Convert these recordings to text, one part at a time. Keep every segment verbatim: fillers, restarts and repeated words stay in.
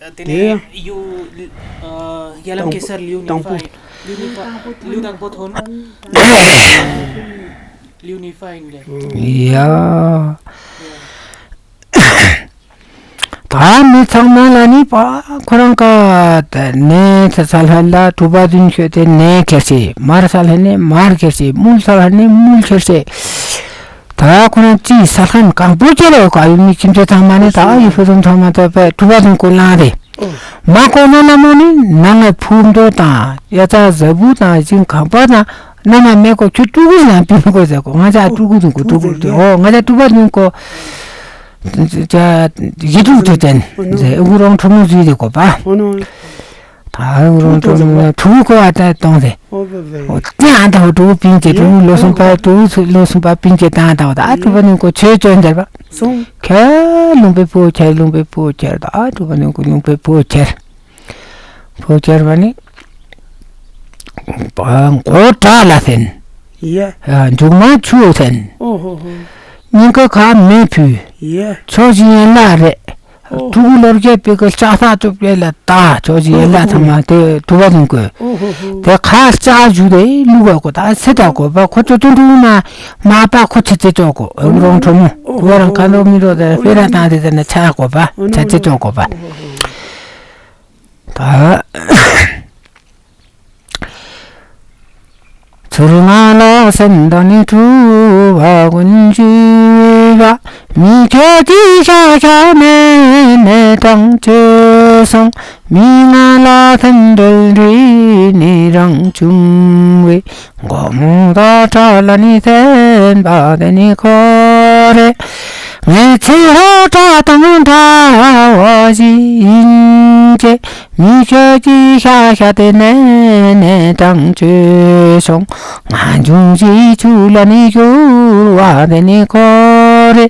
དེ་ནས་ཡུ་ཡ་ལམ་གེ་སར་ལིའུ་ནི་ཧྥ་ཡིན། ལིའུ་ནི་ཧྥ་ལིའུ་དང་པོ་ཐོན། ལིའུ་ནི་ཧྥ་ཡིན་ལེ། ཡ། ད་མི་ཚང་མ་ལ་ནི་པ་ཁོ་རང་ཀ་ནས་ཚ་ཚ་ལྷ་ལ་གྲུ་པ་བདུན་ཤོད་དེ་ནས་ཁྱེར་སི་མར་ས་ལྷ་ནས་མར་ཁྱེར་སི་མུལ་ས་ལྷ་ནས་མུལ་ཁྱེར་སི། ད་ཁོ་རང་ཅི་ས་ལྷན་གང་པོ་ཅི་ལ་ཡོད་ག་ཡུལ་མི་ཁྱིམ་ཚེ་ཚང་མ་ནི་ད་ཡུལ་ཕུ་ཚང་ཚང་མ་ད་པ་གྲུ་པ་བདུན་ཀོ་ལང་རེ། མ་གོ་ན་ལ་མོ་ནི་ནང་ངའི་ཕུག་མདོ་དང་ཡ་ཚ་ཟ་བུ་དང་ཅིང་གང་པ་དང་ན་མ་མེ་གོ་ཁྱོད་ཀྲུ་གུ་ན་པི་མ་གོ་ཟེར་གོ། ང་ཅག་ཀྲུ་གུ་དུ་གོ་ཀྲུ་གུ་དུ་ཨོ་ང་ཅག་ཀྲུ་པ་དུ་གོ། ཅ་ཡི་ཀྲུ་དུ་ཏན་ཟེར་ཨུ་རོང་ཁྲོ་མོ་ཟུས་དེ་གོ་པ། ད་ཨུ་རོང་ཁྲོ་མོ་ཐུ་གོ་ཨ་ད་གཏོང་ཟེར། ཨོ་ཏི་ཨ་ད་ཧོ་ཀྲུ་པིན་ཅེ་ཀྲུ་ལོ་སུམ་པ་ཀྲུ་ལོ་སུམ་པ་པིན་ཅེ་ད་ད་ད་ཨ་ཀྲུ་པ་ནི་གོ་ཆོས་ཅོན་ཟེར་པ། སོང་། ཁྱེད་ལུང་པའི་བུ་ཁྱེད་ལུང་པའི་བུ་ཁྱེད་ད་ཨ་གྲུ་པ་ནི་གུ་ལུང་པའི་བུ་ཁྱེད། བུ་ཁྱེད་པ་ནི་མགོ་བྲག་ལ་ཐེན། ཡ། མཇུག་མ་ཆུ་ཐེན། ཨོ་ཧོ་ཧོ། སྙིང་ག་ཁ་མེ་ཕུ། ཡ། ཆོ་ཞིག་ཡན་ལ་རེད། ཨོ། ཕྲུ་གུ་ལོར་རྒྱས་པའི་གི་ལྕགས་ཐག་ཐུབ་རྒྱས་ལ་ད་ཆོ་ཞིག་ཡན་ལ་ཨོ་ཧོ་ཧོ། ཚང་མ་དེ་གྲུ་པ་ནི་གུ། ཨོ་ཧོ་ཧོ། དེ་ཁ་ལྕགས་ཞུ་དེ་ལུག་ག་གོ་ད་སེ་ད་གོ་པ་ཁོ་ཚོ་ཏུན་ཏུན་མ་མ་པ་ཁོ་ཆེ་ཚེ་ཅོག་གོ། ཨོ་རོང་ཁྲོ་མོ་ཁོ་རང་ཁ་ལོ་མི་རོ་ད་ཕེ་ར་དང་དེ་ད་ན་ཆ་གོ་པ་ཆ་ཚེ་ཅོག་གོ་པ། ད་ཚུར་ང་ལ་སེམས་དང་ནི་གྲུ་བ་ཀུན་བཅུ་བ། མི་ཁྱོད་ཀྱི་ཤ་ཤ་ནས་ནས་དྲང་བཅོས་སོང་། མི་ང་ལ་ཐན་འདོད་རི་ནི་རང་བྱུང་བའི། མགོ་མོ་དང་བྲག་ལ་ནི་བརྟེན་པ་དེ་ནི་ཁོ་རེ། ངའི་ཚེ་ཧོ་བྲག་དང་འདྲ་བ་ཞིག་ཡིན་གྱི། མི་ཁྱོད་ཀྱི་ཤ་ཤ་དེ་ནས་ནས་དྲང་བཅོས་སོང་། ང་འབྱུང་བཞི་ཆུ་ལ་ནི་གྱུར་བ་དེ་ནི་ཁོ་རེ།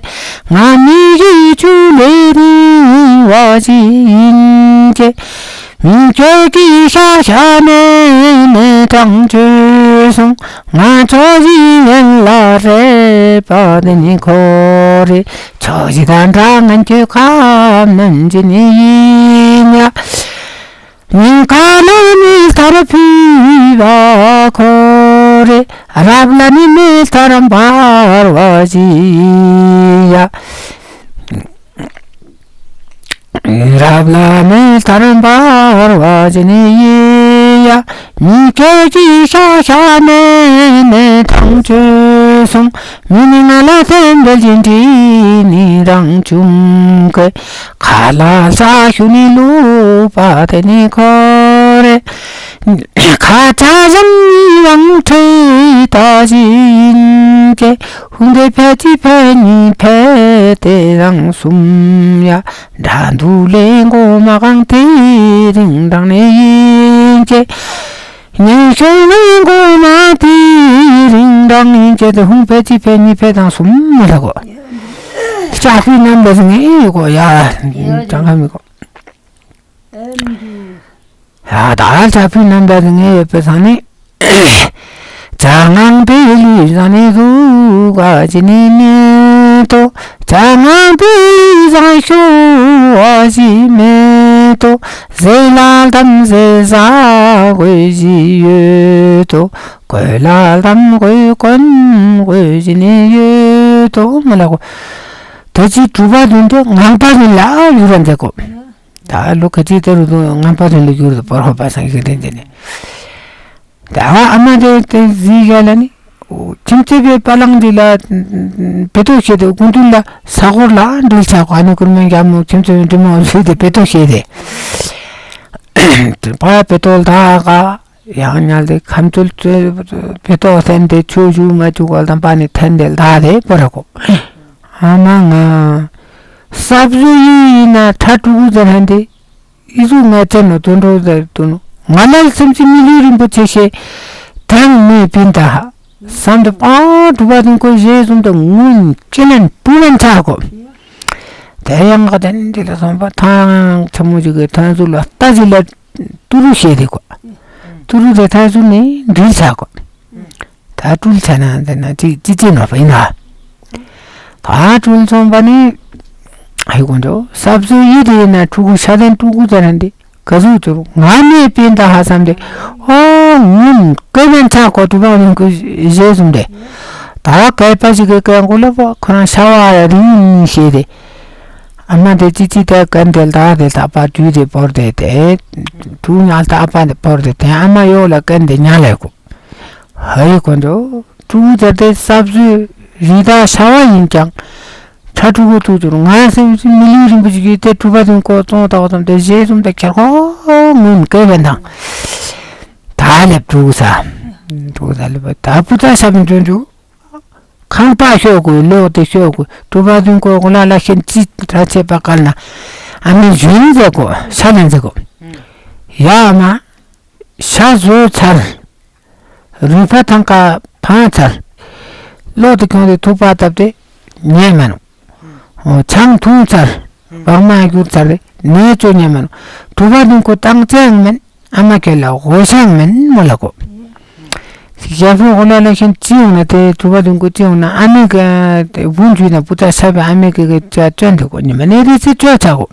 ང་མི་བཞི་ཆུ་ལས་རིང་བ་ཞིག་ཡིན་གྱི། མི་ཁྱོད་ཀྱི་ཤ་ཤ་ནས་ནས་དྲང་བཅོས་སོང་། ང་ཆོ་བཞི་ཡན་ལ་རེད་པ་དེ་ནི་ཁོ་རེ། ཆོས་བཞི་དང་འདྲ་ངན་གྱི་ཁམས་ནན་གྱི་ནི་ཡིན་ཡ། ཉིན་ཁ་ལ་མི་ལྟར་ཕུལ་བ་ཁོ་རེ། རབ་ལ་ནི་མི་ལྟར་འབར་བ་ཞིག་ཡ། རབ་ལ་མི་ལྟར་འབར་བ་ཞིག་ནི་ཡིན་ཡ། མི་སྐྱོ་ཅི་ཤ་ཤ་ནས་ནས་དྲང་བཅོས་སོང་། མི་ནི་ང་ལ་སེམས་འདོད་ཅིང་འདྲིས་ནི་རང་བྱུང་གི། ཁ་ལ་ས་ཞུ་ནི་ལུག་པ་དེ་ནི་ཁོ་རེ། ཁ་ཆ་བཞིན་ནི་རང་ཁྲོས་ད་བཞིན་གྱི། ཧུང་དེ་ཕལ་གཅིག་ཕལ་གཉིས་ཕལ་དེ་རང་གསུམ་ཡ། དགྲ་འདུལ་ལས་མགོ་མ་གང་དེ་རིང་དྲང་ནས་ཡིན་གྱི། ཉན་ཤོས་ནས་མགོ་མ་དེ་རིང་དྲང་ཡིན་གྱི། དེ་ཧུང་ཕལ་གཅིག་ཕལ་གཉིས་ཕལ་དང་གསུམ་མི་ལ་གོ། ལྕགས་ཕུད་རྣམ་པ་ཟིན་ངེས་ཡོད་གོ་ཡ། གྲངས་ཀ་མི་གོ། ཡ་ད་ལྕགས་ཕུད་རྣམ་པ་ཟིན་ངེས་ཡོད་པའི་ས་ནི། ཅ་ངང་པའི་ལུས་བཟང་ནི་གཟུགས་ག་ཅི་ནི་མེད་དོ། ཅ་ངང་པའི་ལུས་བཟང་ཤོ་བ་ཞིག་མེད་དོ། ཟས་ལ་དམ་ཟས་ཟ་དགོས་ཞིག་ཡོད་དོ། གོས་ལ་དམ་གོས་གོན་དགོས་ཞིག་ནི་ཡོད་དོ། མ་ལ་གོ། དེ་ཅི་གྲུབ་པ་དོན་དེ་ངང་པ་ནི་ལ་ཡུ་ར་འདེ་གོ། ད་ལོ་ཁ་ཅིག་དེ་རུ་དུ་ངང་པ་དོན་ལ་ཡུ་ར་པར་ཧོ་པ་སང་གི་དེ་དེ་ནི། ད་ཨ་མ་དེ་དེ་ཟི་ག་ལ་ནི། ཁྱིམ་མཚེས་པའི་པ་ལང་འདི་ལ་བེ་ཏོ་བཤད་དེ་སྐུ་མདུན་ལ་ས་གོར་ལ་འགྲུལ་ཆ་གོ། ཨ་ནི་ཀུར་མན་རྒྱ་མོ་ཁྱིམ་མཚེས་པའི་འདྲི་མོ་བཤད་དེ་བེ་ཏོ་བཤད་དེ། པ་བེ་ཏོ་ལ་ད་ག་ཡང་ཉལ་དེ་ཁམ་ཚུལ་བེ་ཏོ་སེན་དེ་ཆོས་ཞུ་མ་བཅུག་ག་ལ་དམ་པ་ནི་ཐན་དེ་ལ་ད་དེ་པོ་ར་གོ། ཨ་མ་ང་ས་བཟོ་ཡི་ཡིན་ན་ཁྲ་ཕྲུ་གུ་ཟེར་ཧན་དེ། ཨི་ཟུ་ང་ཅན་ནོ་དོན་གྲོགས་ཟེར་དོ་ནོ། ང་ལ་སེམས་ཅི་མི་ལུས་རིན་པོ་ཆེ་ཤེས། དེང་མི་པིན་ད་ཧ། བསམ་དུ་པང་གྲུ་པ་དུང་ཁོ་ཞེས་གསུམ་དུ་སྔོན་ཅི་ལན་པུ་ལན་ཆག་གོ། དེ་ཡང་ག་དན་འདི་ལ་སོང་པ་ཐང་ཆ་མོ་ཅིག་གི་ཐང་ཟུ་ལ་ལྟ་ཅི་ལ་ཏུ་རུ་ཤེས་དེ་གོ། ཏུ་རུ་དེ་ཐང་ཟུ་ནི་འདྲིལ་ཆག་གོ། ད་སྤྲུལ་ཆ་ན་དེ་ན་ཅི་ཅི་ཅི་ནོ་པ་ཡིན་ན། ད་སྤྲུལ་སོང་པ་ནི། ཧེ་དཀོན་མཆོག་གསར་བཟོ་ཡིད་དེ་ཡིན་ན་ཕྲུ་གུ་ཤ་དན་ཕྲུ་གུ་ཟེར་ན་འདི་ག་ཟུག་ཚུར་ང་མེད་པིན་ད་ཧ་བསམ་སྟེ། ཨོ་ངུན་ཀེ་མན་ཆ་གོ་ཐུ་བ་ཡིན་ཁུ་ཞེས་གསུངས་ཏེ། ད་སྐལ་པ་ཞིག་གི་སྐལ་མགོ་ལ་བ་ཁོ་རང་ཤ་བ་རིང་ཤེས་ཏེ། ཨ་མ་དེ་ཅི་ཅི་དེ་ཀན་དེ་ལྟ་དེ་ལྟ་པ་དུས་དེ་བོར་དེ་དེ་ཕྲུ་གུ་ཉལ་ལྟ་པ་དེ་བོར་དེ་དེ་ཨ་མ་ཡོག་ལ་ཀན་དེ་ཉལ་ལ་གོ། ཧའི་དཀོན་མཆོག་ཕྲུ་གུ་དེ་དེ་གསར་བཟོའི་རི་དྭགས་ཤ་བ་ཡིན་ཀྱང་། ཁྲ་ཕྲུ་གུ་ཐུག་ཚུར་ང་སེམས་ཅི་མི་ལུས་རིན་པོ་ཆེ་གི་དེ་གྲུ་པ་དུན་ཀོ་ཙོང་ཏག་ཙམ་དེ་ཞེས་གསུངས་ཏེ་ཁྱེར་ཁོ་ངུན་ཀེ་བན་དང་། ད་ལེབ་ཕྲུ་གུ་ས། ཕྲུ་གུ་ས་ལེབ་ད་བུ་ཚ་ཤ་བན་ཚུན་ཚུ། ཁང་པ་ཤོག་གུ་ལོག་དེ་ཤོག་གུ་གྲུ་པ་དུན་ཀོ་གོ་ལ་ལ་ཤེན་ཅི་ད་ཆེ་པ་ཀལ་ན། ཨ་མི་ཞུན་ཟེ་གོ་ཤ་ལན་ཟེ་གོ། ཡ་ཨ་མ། ཤ་བཟོ་ཚར། རུས་པ་ཐང་ཀ་འཕངས་ཚར། གློ་དེ་ཁྱོང་དེ་ཐུག་པ་བཏབ་སྟེ་ཉལ་མ་ནུ། ཨོ་ཆང་འཐུང་ཚར། བག་མ་གྱུར་ཚར་རེ་ནས་ཚོ་ཉལ་མ་ནུ། གྲུ་པ་དུན་ཀོ་བཏང་ཅང་མེན། ཨ་མ་ཁྱོད་ལ་གོ་ཤང་མེན་མོ་ལ་གོ། ཞག་པོ་གོ་ལ་ལ་ཤན་ཅི་ཡོང་ན་དེ་གྲུ་པ་དུན་ཀོ་ཅི་ཡོང་ན་ཨ་མེ་གི་བུ་འཇུས་ན་བུ་ཚ་ཤ་བའི་ཨ་མེ་གི་གི་ཅ་ཅོན་དེ་གོ་ཉི་མ་ནས་རེ་ཚེ་ཅོ་ཚ་གོ།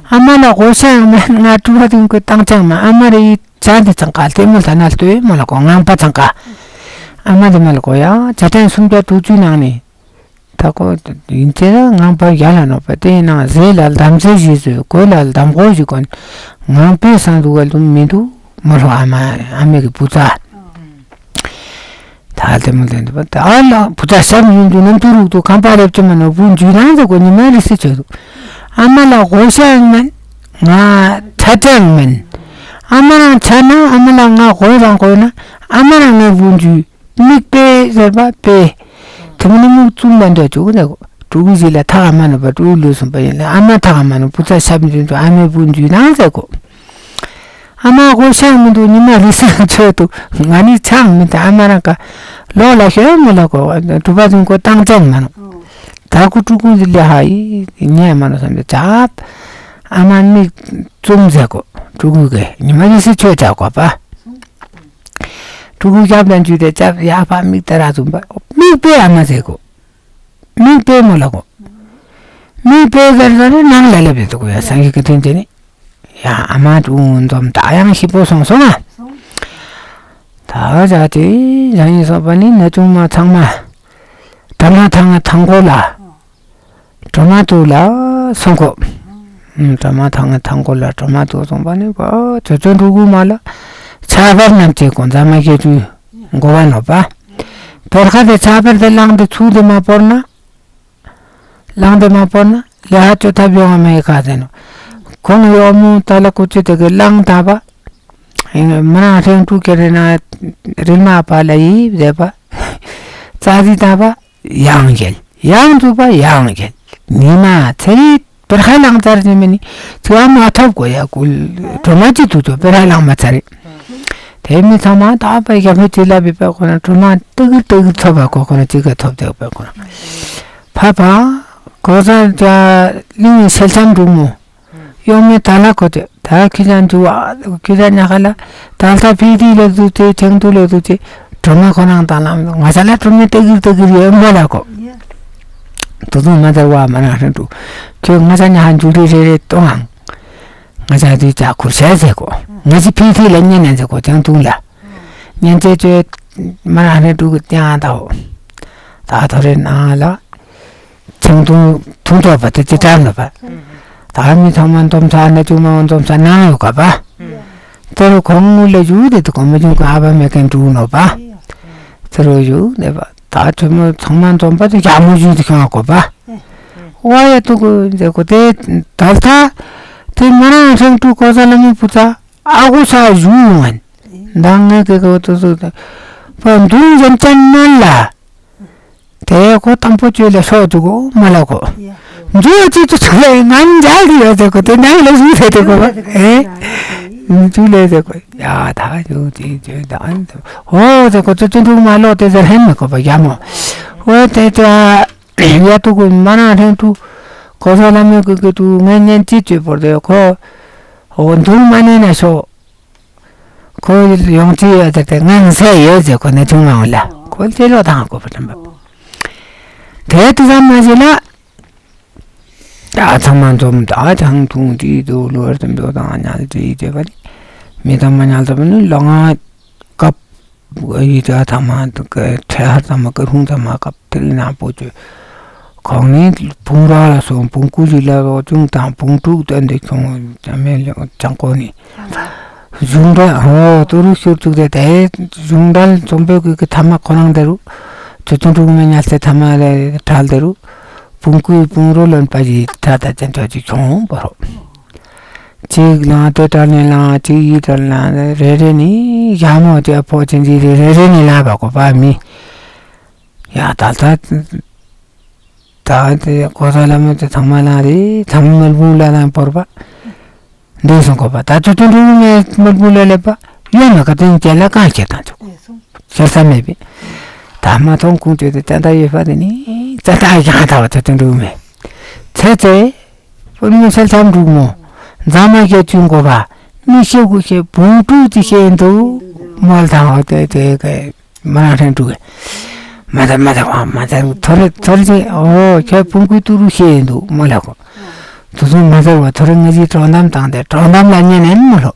ཨ་མ་ལ་གོ་ཤང་མེན་ང་གྲུ་པ་དུན་ཀོ་བཏང་ཅང་མ་ཨ་མ་རེ་ཡི། ཅང་དེ་ཚང་ཀ་ལྟད་མོ་ལྟ་ན་ལྟོས་མོ་ལ་གོ་ངང་པ་ཚང་ཀ། ཨ་མ་དེ་མ་ལ་གོ་ཡ་ཇ་ཐན་སུམ་བརྒྱ་དྲུག་ཅུའི་ནང་ནས། ད་གོ་ཡིན་ཚེ་ན་ངང་པ་ཡ་ལ་ནོ་པ་དེ་ནང་ཟས་ལ་ལྡམ་ཟས་ཞིག་བཟོས་གོས་ལ་ལྡམ་གོས་ཞིག་གོན། ངང་པའི་སང་འདུག་ག་ལུམ་མི་འདུག་མོ་ལ་ཨ་མ་ཨ་མེ་གི་བུ་ཚ། ད་ལྟད་མོ་ལེན་འདུག་པ་ད་ལ་བུ་ཚ་ཤམ་ཡིན་འདུག་ནམ་དུ་རུག་འདུག་ཁང་པ་རེབ་ཅི་མ་ནོ་བུ་འཇུས་ན་ཟེར་གོ་ཉི་མ་རི་སི་ཆོད་འདུག་ཨ་མ་ལ་གོ་ཤང་མེན། ང་ཁྲ་ཅང་མེན། ཨ་མ་རང་ཆ་ན་ཨ་མ་ལ་ང་གོ་རང་གོ་ན་ཨ་མ་རང་ངའི་བུ་འཇུས། མིག་པེ་ཟེར་བ་པེ། དེ་མོ་ནི་མིག་བཙུམ་པ་འདྲ་བཅུག་ན་གོ། ཕྲུ་གུ་ཞིག་ལ་ཐག་མ་ནོ་པ་ཕྲུ་གུ་ལུས་སོང་པ་ཡིན་ལ་ཨ་མ་ཐག་མ་ནོ་བུ་ཚ་ཤ་མི་འཇུས་འདུག་ཨ་མའི་བུ་འཇུས་ན་ཟེར་གོ། ཨ་མ་གོ་ཤང་མི་འདུག་ཉི་མ་རི་སང་ཆོད་འདུག་ང་ནི་ཆང་མི་འདུག་ཨ་མ་རང་ཀ་ལོག་ལ་ཤོད་མོ་ལ་གོ། གྲུ་པ་དུན་ཀོ་བཏང་ཅང་མ་ནོ། ད་གོ་ཕྲུ་གུ་ལི་ལི་ཧ་ཡི་ཉལ་མ་ནོ་བསམ་པའི་ཅབ། ཨ་མ་མིག་བཙུམ་ཟེར་གོ། ཕྲུ་གུ་གི་ཉི་མ་རི་སི་ཆོད་ཅག་གོ་པ། ཕྲུ་གུ་ཞབས་ལ་འཇུས་ཏེ་ཅབ་ཡ་ཕ་མིག་ལྟ་ར་བཙུམ་པ། མིག་པེ་ཨ་མ་ཟེར་གོ། མིག་པེ་མོ་ལ་གོ། མིག་པེ་ཟེར་ཟེར་ནང་ལ་ལབ་ཡོད་དོ་གོ་ཡ་སང་གི་ཀི་ཐེན་ཅེ་ནི། ཡ་ཨ་མ་ཕྲུ་གུ་འཛོམས་ད་ཡང་ཞིབ་པོ་སོང་སོང་ང་། ད་བྱ་དེ་རང་ཡིན་སོགས་པ་ནི་ན་ཆུང་མ་ཚང་མ། གྲ་མ་ཐང་ཐང་གོ་ལ། གྲོ་མ་ཏུ་ལ་སོང་གོ། གྲོ་མ་ཐང་ཐང་གོ་ལ་གྲོ་མ་ཏུ་སོང་པ་ནི་བ་ཅོ་ཅོ་འབྲུ་གུ་མ་ལ་ཆ་བར་རྣམས་ཀྱི་གོང་ཚ་མ་ཁྱེད་ཚུའི་མགོ་བ་ནོ་པ། བེར་ཁ་དེ་ཆ་བར་དེ་བླངས་ཏེ་ཚུགས་དེ་མ་བོར་ན། བླངས་དེ་མ་བོར་ན་ལས་ཧ་ཅོ་ཐབས་ཡོང་བ་མེད་ཁ་ཟེར་ནོ། ཁོང་ཡོག་མོ་ད་ལ་ཀུ་ཅི་དེ་གི་བླངས་ད་པ། མ་རང་ཧྲེང་ཀྲུག་ཁྱེར་རེ་ན་རིལ་མ་པ་ལ་ཡིབ་དེ་པ། ཙ་ཟི་ད་པ། ཡང་བསྐྱལ། ཡང་འཛུགས་པ་ཡང་བསྐྱལ། ཉི་མ་ཚེ་རིལ་པེར་ཧ་ལང་ཙར་ནི་མི་ནི་ཚེ་བ་མ་ཐོབ་གོ་ཡ་ཀུལ་གྲོ་མ་ཅི་ཐུག་ཐོབ་པེར་ཧ་ལང་མ་ཚར་རེད། དེ་མི་ཚང་མ་ད་པ་ཡ་མི་ཅི་ལ་བི་པ་ཁོ་ན་གྲོ་མ་ཏི་གིར་ཏི་གིར་ཐོབ་པ་ཁོ་ཁོ་ན་ཅི་ག་ཐོབ་དེ་པ་ཁོ་ན་ཕ་ཕ་གོ་ས་ཅ་ལིང་ཤེལ་ཆམ་འབྲུག་མོ། གཡོག་མོའི་ད་ལ་གོ་ཏེ་ད་ཁྱི་ཅན་འཇུ་བ་ཁྱི་ཅན་ཉག་ལ་ད་ལྟ་ཕི་དི་ལ་དུ་ཅེ་ཆེང་དུ་ལ་དུ་ཅེ་གྲོ་མ་ཁོ་རང་དང་ལ་ང་ས་ལ་གྲོ་མ་ཏི་གིར་ཏི་གིར་ཡོད་མོ་ལ་གོ། དུ་དུ་མ་དར་བ་མ་རང་ཧྲན་དུ་ཁྱོད་ང་ས་ཉག་འཇུ་རེ་རེ་རེ་གཏོང་ཨང་། ང་ས་དུ་ཅག་ཁུར་ཤ་ཟེ་གོ། ང་ཅི་ཕི་དི་ལ་ཉན་ན་ཟེ་གོ་ཅང་དུང་ལ་ཉན་ཅེ་ཅོ་མ་རང་ཧྲན་དུ་གི་ཏང་ད་འོ། ད་ཐོ་རེ་ནང་ལ། ཆང་འཐུང་འཐུང་ཐོབ་པ་དེ་ཅི་ལྟར་ནོ་པ། ད་མི་ཚང་མ་འཛོམས་ས་ནས་ཅུང་མ་འཛོམས་ས་ནང་ཡོད་ག་པ། དེ་རུ་ཁོང་ངུ་ལས་ཞུགས་དེ་དུ་གོ་མི་ཅུང་ག་ཨ་བ་མེ་ཀན་འགྲུག་ནོ་པ། དེ་རུ་ཞུགས་དེ་པ་ད་ཆུ་མོ་ཚང་མ་འཛོམས་པ་དེ་ཞག་མོ་ཞུགས་དེ་ཁྱོང་གོ་པ། ཝ་ཡ་དུ་གོ་དེ་གོ་དེ་ད་ལྟ་དེ་མ་རང་ཧྲེང་ཀྲུག་གོ་ས་ལ་མི་བུ་ཚ་ཨ་གོ་ས་ཞུགས་ཡོང་ཨན། མདང་ངེ་གི་གོ་དུ་སུ་དེ་པ་འདུག་འཛམ་ཅན་ནོན་ལ། དེ་ཁོ་དང་པོ་བཅོས་ལ་ཤོག་འདུག་གོ་མ་ལ་གོ། འཇུ་ཅི་ཅུ་ཆུ་ལེ་ང་འཇལ་གི་ཡོད་ཟེར་གོ་དེ་ནང་ལ་ཞུགས་ཟེར་དེ་གོ་ཨེ། ཆུ་ལེ་ཟེར་གོ་ཡ་ད་ཞུགས་ཅི་ཅུ་ད་ཨོ་ཟེར་གོ་ཙུ་ཙུ་འདུག་མ་ལོག་དེ་ཟེར་ཧན་མི་གོ་པ་ཡ་མོ། ཨོ་དེ་ད་ཡ་དུ་གོ་མ་ན་ཧན་དུ་གོ་ས་ལ་མི་གོ་གི་དུ་ངན་ངན་ཅི་ཅུ་བོར་དེ་གོ། ཨོ་འདུག་མ་ནེ་ན་ཤོག་ཁོ་ཡོང་ཅི་ཡོད་ཟེར་ཏེ་ང་ནི་ཟས་ཡོད་ཟེར་ཁོ་ནི་ཐུང་མ་འོང་ལ་ཁོ་ལྟེ་ལོ་དང་ཁོ་པ་དྲན་པ། དེ་དུ་ཙམ་མ་ཟེར་ལ། ད་ཚང་མ་འཛོམས། ད་ཆང་འཐུང་དེ་དུ་ལོ་ར་དུ་འབྱོ་དང་ཉལ་དེ་དེ་བ་ནི་མི་ཚང་མ་ཉལ་ཚ་བ་ནི་ལོ་ང་སྐབས་ཡི་ད་ཚང་མ་ཁྲེ་ཧར་ཚང་མ་ཀ་ཧུང་ཚང་མ་སྐབས་དེ་ལ་ནང་པོ་ཅོ། ཁོང་ནི་བུང་ར་ལ་སོང་བུང་ཀུ་ལི་ལ་རོ་ཅུང་དང་བུང་ཕྲུག་སྟོན་དེ་ཁྱོང་ཅང་མེ་ལེ་ཅང་ཀོ་ནི། གཞུང་འབྲེལ་ཧོ་ཏུ་རུ་ཤུར་བཅུག་སྟེ་དེ་གཞུང་འབྲེལ་རྩོམ་པའི་གི་གི་ཐ་མ་ཁོ་རང་དེ་རུ། ཆུ་ཆུང་ཕྲུ་གུ་མེ་ཉལ་སའི་ཐ་མ་ལ་གྲལ་དེ་རུ། བུང་ཀུའི་བུང་རོ་ལོན་པ་ཞིག་གྲལ་དང་ཅན་ཆོག་ཅིག་ཁྱོང་བོ་རོ། གཅིག་ལང་དེ་གྲལ་ནས་ལང་གཅིག་ཡི་གྲལ་ལང་རེ་རེ་ནི་ཞྭ་མོ་དེ་ཕོ་ཆེན་གྱི་རེ་རེ་རེ་ནི་ལ་བ་གོ་པ་མི། ཡ་ད་ད། ད་དེ་གོ་ས་ལ་མོ་དེ་ཚང་མ་ལ་རེད་ཚང་མ་མལ་བུང་ལ་ལ་བོར་བ། འདི་སོང་གོ་པ་ད་ཚོ་ཚོ་འགྲུལ་མེད་མལ་བུང་ལ་ལེབ་པ། ཡོད་མེད་ག་དེ་ཅན་ལ་གང་བྱེད་དང་ཆོག་ཤེར་ས་མེད་པས། ད་མ་མཐོང་ཁུངས་བཅོས་ཏེ་ཙན་དག་ཡོད་པ་དེ་ནི་ཙན་དག་ཡང་དག་པ་ཚོ་ཚོ་འགྲུལ་མེད། ཚེ་ཚེ། བུ་མོ་སེལ་ཚམ་འགྲུག་མོ། མཛངས་མ་བརྒྱད་ཅུ་འགོ་པ། མི་ཤེས་དགུ་ཤེས་བུང་ཕྲུག་ཅི་ཤེས་འདུག་མོལ་དང་འོ་དེ་དེ་གས། མ་རང་ཧྲན་དྲུག་གི། མ་ཚར་མ་ཚར་བ་མ་ཚར་ཐོ་རེ་ཐོ་རེ་ཅིག་ཨོ་ཁྱོད་ཕུང་ཀུའི་ཏུ་རུ་ཤེས་ཡིན་འདུག་མོ་ལ་གོ། དུ་སུ་མ་ཚར་བ་ཐོ་རེ་ང་ཅིག་དྲང་གཏམ་བཏང་སྟེ་དྲང་གཏམ་ལ་ཉན་ནས་མོ་ལོ།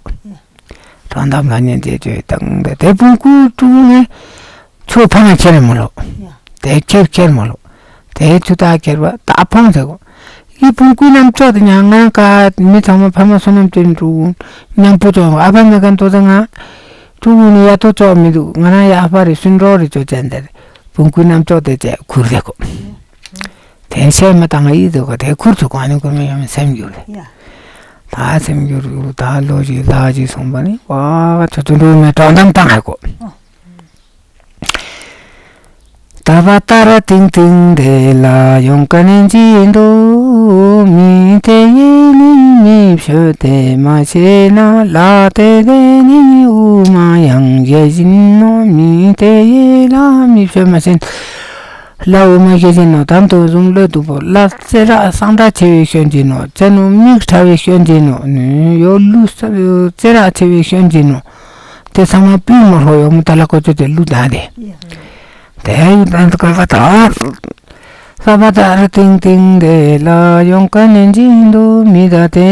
དྲང་གཏམ་ལ་ཉན་ཅེས་བཅོས་བཏང་སྟེ་དེ་ཕུང་ཀུའི་ཏུ་རུ་ནས་ཚུར་ཕ་མ་ཁྱེར་མོ་ལོ། དེ་ཁྱེར་ཁྱེར་མོ་ལོ། དེ་ཚུ་ད་ཁྱེར་བ་ད་ཕོང་ཟེར་གོ། ཡི་བུང་ཀུའི་རྣམ་ཅོག་དེ་ཉང་ང་ཀ་མི་ཚང་མ་ཕ་མ་བསོད་ནམས་ཅན་འགྲོ་གུན་མཉམ་པོ་ཅོག་ཨ་ཕ་མེ་གན་ཏོ་ད་ང་ཕྲུ་གུ་ནི་ཡ་ཏོ་ཅོག་མི་འདུག་ང་རང་ཡ་ཨ་ཕ་རེ་སུན་རོགས་རེ་ཅོག་ཅན་དེར་བུང་ཀུའི་རྣམ་ཅོག་དེ་ཅེ་ཁུར་དེ་གོ། དེ་ཤེས་མ་བཏང་ང་ཡི་དེ་གོ་དེ་ཁུར་ཚུ་གོ་ཨ་ནི་ཁུར་མི་ཡོང་སེམས་འགྱུར་རེ། ད་སེམས་འགྱུར་ཡུ་ད་ལོ་ཅིག་ལ་ཅིག་སོང་པ་ནི་ཨ་ཚོ་ཚོ་འགྲོ་མེ་དྲང་གཏམ་བཏང་ཧ་གོ། ད་བ་ཏ་ར་ཏིང་ཏིང་དེ་ལ་ཡོང་ཀ་ནན་ཅི་འདུག་མི་དེ་ཡི་ནི་མི་བཤོད་དེ་མ་ཤེས་ན་ལ་དེ་དེ་ནི་དབུ་མ་ཡང་རྒྱལ་བཞིན་ནོ། མི་དེ་ཡི་ལ་མི་བཤོད་མ་ཤེས་ན་ལ་དབུ་མ་རྒྱལ་བཞིན་ནོ། དམ་དུ་བཟུང་བློ་དུ་པོ་ལ་ཙེ་ར་གསང་ད་ཆེ་བའི་སྐྱོན་གྱིས་ནོ། ཙེ་ནུ་མིག་ཕྲ་བའི་སྐྱོན་གྱིས་ནོ། ཡོ་ལུ་ཙེ་ར་ཆེ་བའི་སྐྱོན་གྱིས་ནོ། དེ་ཚང་མ་པུས་མོ་ལྷོ་ཡོ་མོ་ད་ལ་ཀོ་ཅོ་དེ་ལུ་ད་དེ། དེ་ཡི་དོན་དུ་བཀོད་པ་དང་། ས་བ་ཏ་ར་ཏིང་ཏིང་དེ་ལ་ཡོང་ཀ་ནན་ཅི་འདུག་མི་ད་དེ་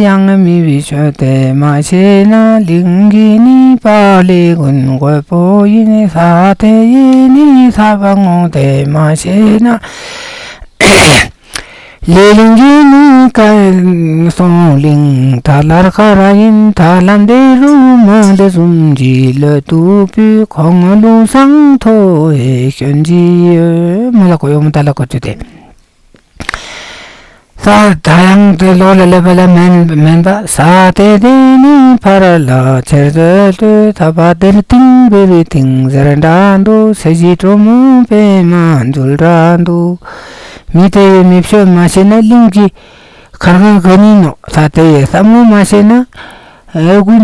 ཡང་མི་བི་ཤོད་དེ་མ་ཤེས་ན། གླིང་གི་ནི་པ་ལི་ཀུན་རྒོད་པོ་ཡིན། ས་དེ་ཡི་ནི་ས་བ་ངོ་དེ་མ་ཤེས་ན། ལེ་གླིང་གི་ནི་ཀ་སོང་གླིང་ད་ལར་ཁ་ར་ཡིན། ད་ལམ་དེ་རུ་མ་དེ་ཟུམ་གྱི་ལོ་དུ་པུས་ཁོང་ལུང་སང་ཐོ་ཧེ་ཤོན་གྱི་ཡོད། མ་ལ་གོ་ཡོ་མ་ད་ལ་གོ་ཅུ་དེ། ས་ད་ཡང་དེ་ལོ་ལ་ལེ་བ་ལ་མེན་མེན་པ། ས་དེ་དེ་ནི་ཕ་ར་ལ་ཆེར་ཟོས་ལུས། ཐ་བ་དེར་ཏིང་བི་རི་ཏིང་ཟེར་འདྲ་འདུག་ས་གཞི་གྲོ་མོ་པེ་མ་འཛུལ་འདྲ་འདུག་མི་དེ་ཡི་མི་བཤོད་མ་ཤེས་ན་གླིང་གི་ཁར་ཁར་ག་ནི་ནོ། ས་དེ་ཡི་བསམ་ངོ་མ་ཤེས་ན། ཨེ་གུ་ན་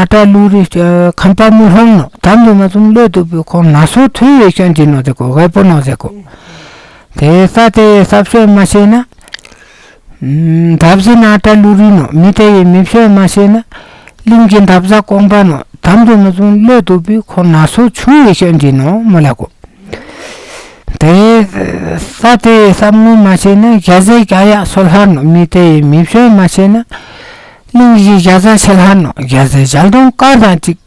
ཏྲ་ལུ་རི་ཁམ་པ་མུ་ཧོང་ནོ། དམ་དུ་མ་ཙུམ་ལོ་དུ་པུ་ཁོང་ན་སོ་ཐུ་ཡེ་ཤོན་གྱི་ནོ་ཟེ་གོ། ག་པོ་ནོ་ཟེ་གོ། དེ་ས་དེ་ས་བཤོད་མ་ཤེས་ན། འདབ་ཟེ་ན་ཏྲ་ལུ་རི་ནོ། མི་དེ་ཡི་མི་བཤོད་མ་ཤེས་ན། གླིང་གི་འདབ་ཟ་ཀོང་པ་ནོ། དམ་དུ་མ་ཙུམ་ལོ་དུ་པུ་ཁོང་ན་སོ་ཆུ་ཡེ་ཤོན་གྱི་ནོ་མོ་ལ་གོ། དེ་ས་དེ་བསམ་ངོ་མ་ཤེས་ན། རྒྱ་ཟེ་རྒྱ་ཡག་སོ་ལྷར་ནོ། མི་དེ་མི་བཤོད་མ་ཤེས་ན། གླིང་བཞི་རྒྱ་ཟ་ཆེ་ལྷར་ནོ། རྒྱ་ཟེ་ཞལ་གདོང་དཀར་དང་གཅིག་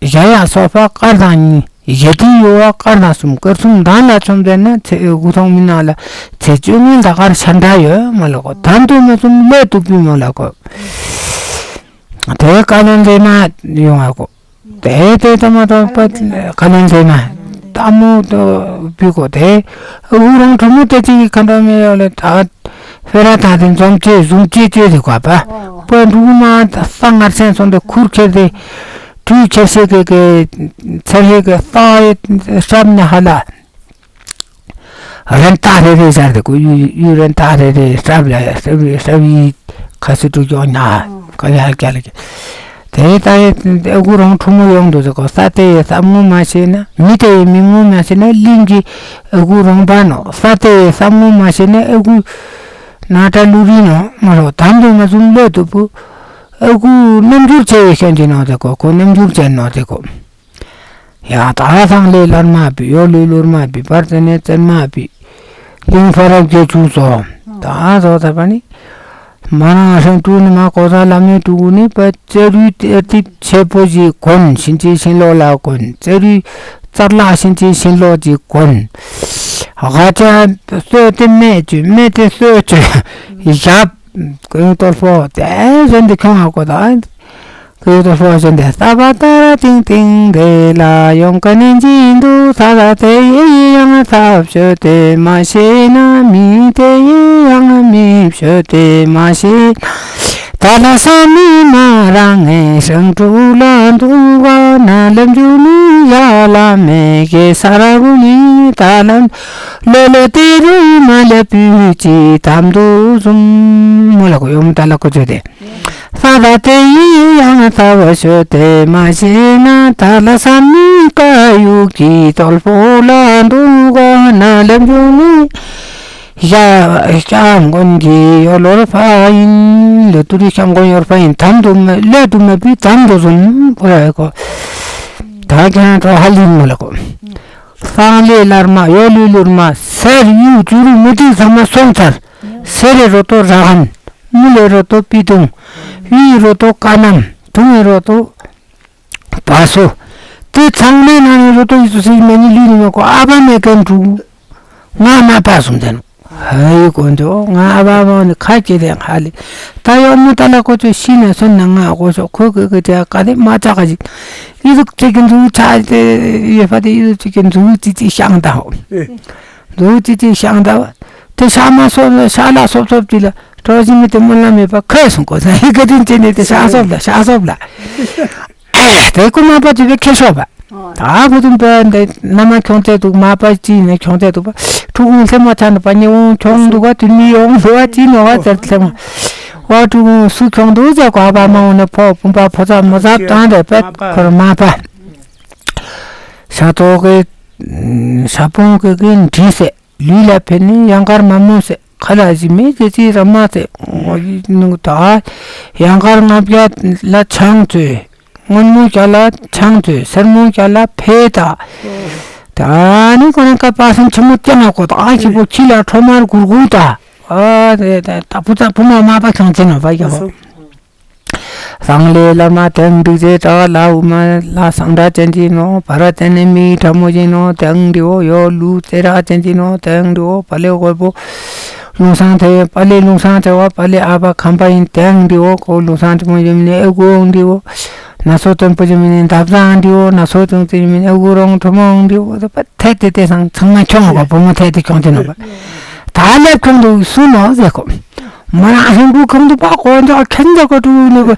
རྒྱ་ཡག་སོ་ཕག་དཀར་དང་གཉིས། རྒྱ་ཏི་ཡོ་བ་དཀར་དང་གསུམ། དཀར་གསུམ་མདང་ལ་ཆོམ་ཟེར་ན། ཚེ་དགུ་ཐོང་མི་ནང་ལ་ཚེ་བཅུ་གཉིས་ད་དཀར་ཆ་འདྲ་ཡོད་མ་ལ་གོ། དམ་དུ་མ་ཙུམ་ལོ་དུ་པུ་མོ་ལ་གོ། དེ་བཀའ་བློན་ལས་མ་ཡོང་བ་གོ། དེ་དེ་ད་མ་ཏོག་པ་བཀའ་བློན་ལས་མ་ཏ་མོ་ཏོ་བུ་གོ། དེ་ཨ་ཁུ་རོང་ཁྲོ་མོ་དེ་ཅིག་གི་ཁ་འདྲ་མེ་ཡོ་ལེ་ད་ཕེ་ར་ད་དེ་འཛོམས་ཅེ་བཟུང་ཅེ་ཅེ་དེ་གོ་པ་པ་འབྲུག་མ་ས་ངར་སེང་སོང་དེ་ཁུར་ཁྱེར་དེ་གྲུ་ཁྱེར་སེ་གེ་གེ་ཚེ་རེ་གེ་ས་ཡི་སྲབ་ནེ་ཧ་ལ། རན་ཏ་རེ་རེ་ཟེར་དེ་གོ། ཡུ་ཡུ་རན་ཏ་རེ་རེ་སྲབ་ལ་སྲབ་སྲབ་ཡི་ཁ་སི་ཏུ་ཀྱོ་ཉ་ཀ་ཡ་ཀྱ་ལ་ཀྱ། དེ་ད་ཡི་ཨ་ཁུ་རོང་ཁྲོ་མོ་ཡོང་དུ་ཟེ་གོ། ས་དེ་ཡི་བསམ་ངོ་མ་ཤེས་ན། མི་དེ་ཡི་མི་ངོ་མ་ཤེས་ན། གླིང་གི་ཨ་ཁུ་རོང་པ་ནོ། ས་དེ་ཡི་བསམ་ངོ་མ་ཤེས་ན། ཨ་ཁུ་ན་ཏྲ་ལུ་རི་ནོ་མ་རོ། དམ་དུ་མ་ཙུམ་ལོ་དུ་པུ་ཨ་ཁུ་རྣམ་འགྱུར་ཆེ་བའི་ཤོན་གྱི་ནོ་ཟེ་གོ། ཁོ་རྣམ་འགྱུར་ཅན་ནོ་ཟེ་གོ། ཡ་ད་ཚང་ལས་ལར་མ་བི་ཡོ་ལུས་ལུར་མ་བི་པར་ཙེ་ནེ་ཙན་མ་བི། གླིང་ཕ་རབ་རྒྱལ་ཆུང་སོ། ད་ཟོ་ད་པ་ནི། མ་ན་ཧྲན་ཏུ་ནི་མ་གོ་ས་ལ་མེ་ཏུ་གུ་ནི་པ་ཙེ་རུའི་ཏེ་ཏིབ་ཆེ་པོ་ཞིག་གོན། ཤིན་ཅི་ཤིན་ལོ་ལ་གོན། ཙེ་རུའི་ཙར་ལ་ཤིན་ཅི་ཤིན་ལོ་ཞིག་གོན། ཧ་ཅ་སོ་ཏེ་མེ་ཅུ་མེ་ཏེ་སོ་ཅུ་ཡབ། གོས་ཏོལ་པོ་དེ་བཞིན་དུ་ཁྱོང་ཧ་གོ་ད། གོས་ཏོལ་པོ་བཞིན་དུ་ས་བ་ཏ་ར་ཏིང་ཏིང་དེ་ལ་ཡོང་ག་ནི་འཇིན་དུ་ས་ད་དེ་ཡི་ཡང་ཐབས་ཤོད་དེ་མ་ཤེས་ན་མི་དེ་ཡི་ཡང་མི་ཤོད་དེ་མ་ཤེས་ན། ད་ལ་ས་མི་མ་རང་ངའི་སྲང་དྲུག་ལ་འདུག་ག་ན་ལམ་རྒྱུ་ནི་ཡ་ལ་མེ་གེ་ས་ར་གུ་ནི་ད་ལམ། ལོ་ལོ་ཏི་རུ་མ་ལེ་པུ་ཅི་དམ་དུ་ཟུམ། མོ་ལ་གོ་ཡོམ་ད་ལ་གོ་ཅོ་དེ། ས་ད་དེ་ཡི་ཡང་ས་བ་ཤོད་དེ་མ་ཤེས་ན། ད་ལ་ས་མི་ཀ་ཡུག་གི་དོལ་པོ་ལ་འདུག་ག་ན་ལེམ་ཇུ་མི། ཡ་སྐྱབས་མགོན་གྱི་ཡོ་ལོར་ཕ་ཡིན། ལེ་ཏུ་རི་སྐྱབས་མགོན་ཡོར་ཕ་ཡིན། དམ་དུ་མ་ལེ་དུ་མ་པི་དམ་དུ་ཟུམ། པོ་ར་གོ། ད་ཁྱེད་རང་ཧ་ལིན་མོ་ལ་གོ། སང་ལེ་ལར་མ་ཡོ་ལུ་ལུར་མ་སེར་ཡུ་ཅུ་རུ་མུ་ཏིག་ཚང་མ་སོང་ཚར། སེ་རེ་རོ་ཏོ་ར་ཧན། མུ་ལེ་རོ་ཏོ་པི་ཏུང་། ཡུའི་རོ་ཏོ་ཀ་ནམ། དུང་ངེ་རོ་ཏོ་བ་སོ། དེ་ཚང་མའི་ནང་ནས་རོ་ཏོ་ཡི་ཚོ་སི་མེ་ནི་ལུས་ནི་མ་གོ་ཨ་བ་མེ་ཀན་ཀྲུ། ང་མ་པ་སུམ་ཚན། ཧའི་གོ་འདོ་ང་ཨ་བ་མ་ནི་ཁ་ཅེ་དེ་ཧ་ལི། ད་ཡོ་མུ་ཏ་ལ་གོ་ཚོ་ཤི་ན་སོན་ན་ང་གོ་ཤོ་ཁོ་གི་གི་ཅ་ཀ་དེ་མ་ཅ་ག་ཅིག་ཡི་ཟུག་ཅིག་གི་འཛུ་ཆ་དེ་ཡོད་པ་དེ་ཡི་ཟུག་ཅིག་གི་འཛུ་ཅི་ཅི་ཤང་ད་ཧོ། འདུག་ཅི་ཅི་ཤང་ད་བ། དེ་ཤ་མ་སོབ་ཤ་ལ་སོབ་སོབ་ཅི་ལ་གྲོ་ཞིག་མི་དེ་སྨོན་ལམ་མེད་པ་ཁོས་སོང་གོ་ས་ཧི་ཀ་དིན་ཅི་ནི་དེ་ཤ་སོབ་ལ་ཤ་སོབ་ལ། དེ་ཀུ་མ་པ་ཅི་བེ་ཁེ་ཤོ་བ། ད་བུ་དུམ་པ་འདི་ན་མ་ཁྱོང་ཚད་འདུག་མ་པ་ཅི་ནི་ཁྱོང་ཚད་འདུག་པ། ཕྲུ་གུ་སླེ་མ་ཚ་ནི་པ་ཉེ་འོང་ཁྱོང་འདུག་ག་དུ་མི་ཡོང་འདུག་ག་ཅི་ནོ་ག་ཚར་སླེ་མ། ཝ་ཕྲུ་གུ་སུ་ཁྱོང་འདུག་ཟེར་གོ་བ་མ་འོང་ནི་ཕོ་བུམ་པ་ཕོ་ཚ་མོ་ཚ་བཏང་རེ་པད་ཁོར་མ་པ། ཤ་ཏོག་གི་ཤ་པོང་གི་གི་འདྲི་སེ་ལུས་ལ་ཕན་ནི་ཡང་དཀར་མ་མོ་སེ་ཁ་ལ་ཞི་མེ་ཅེ་ཅི་ར་མ་སེ་ནུ་ད་ཡང་དཀར་ལྔ་བརྒྱ་ལ་ཆང་ཚོས་སྔོན་མོ་བརྒྱ་ལ་ཆང་ཚོས་སེར་མོ་བརྒྱ་ལ་ཕེ་ད། ད་ནི་ཁོ་རང་ཀ་པ་སང་ཆུ་མོ་སྐྱ་ན་གོ་ད་ཨ་ཞི་པོ་ཁྱི་ལ་ཁྲོ་མར་གུར་གུ་ད། ཨ་དེ་ད་བུ་ཚ་བུ་མ་མ་པ་ཁྱང་ཅེ་ན་བ་ཡ་བ། སང་ལེ་ལར་མ་དེང་འདུག་ཚེ་དྲག་ལ་འུ་མ་ལ་སང་དྲ་ཅན་གྱི་ནོ། བ་ར་ཏན་ནི་མི་དྲ་མོ་གྱི་ནོ། དེང་འདི་འོ་ཡོ་ལུ་ཙེ་ར་ཅན་གྱི་ནོ། དེང་འདི་འོ་པ་ལེ་གོ་པོ་ལུང་སང་ཐེ་པ་ལེ་ལུང་སང་ཐེ་བ་པ་ལེ་ཨ་བ་ཁམ་པ་ཡིན། དེང་འདི་འོ་གོ་ལུང་སང་ཐེ་མོ་ཡིན་ནི་ཨེ་གོ་འདི་འོ་ན་སོ་དོན་པོ་ཡིན་ནི་འདབ་སང་འདི་འོ་ན་སོ་དོན་ཏེ་ཡིན་ནི་ཨེ་གོ་རོང་ཁྲོ་མོ་འདི་འོ་ད་པ་ཐེ་ཏེ་ཏེ་སང་ཚང་མ་ཁྱོང་བ་བུ་མོ་ཐེ་ཏེ་ཁྱོང་ཏེ་ནོ་བ། ད་ལེབ་ཁྱོང་དུ་སུ་ནོ་ཟེར་གོ། མ་རང་ཧིན་བུ་ཁོང་དུ་པ་གོ་འཇོག་ཁན་འཇོག་གོ་ཏུ་ནི་གོ།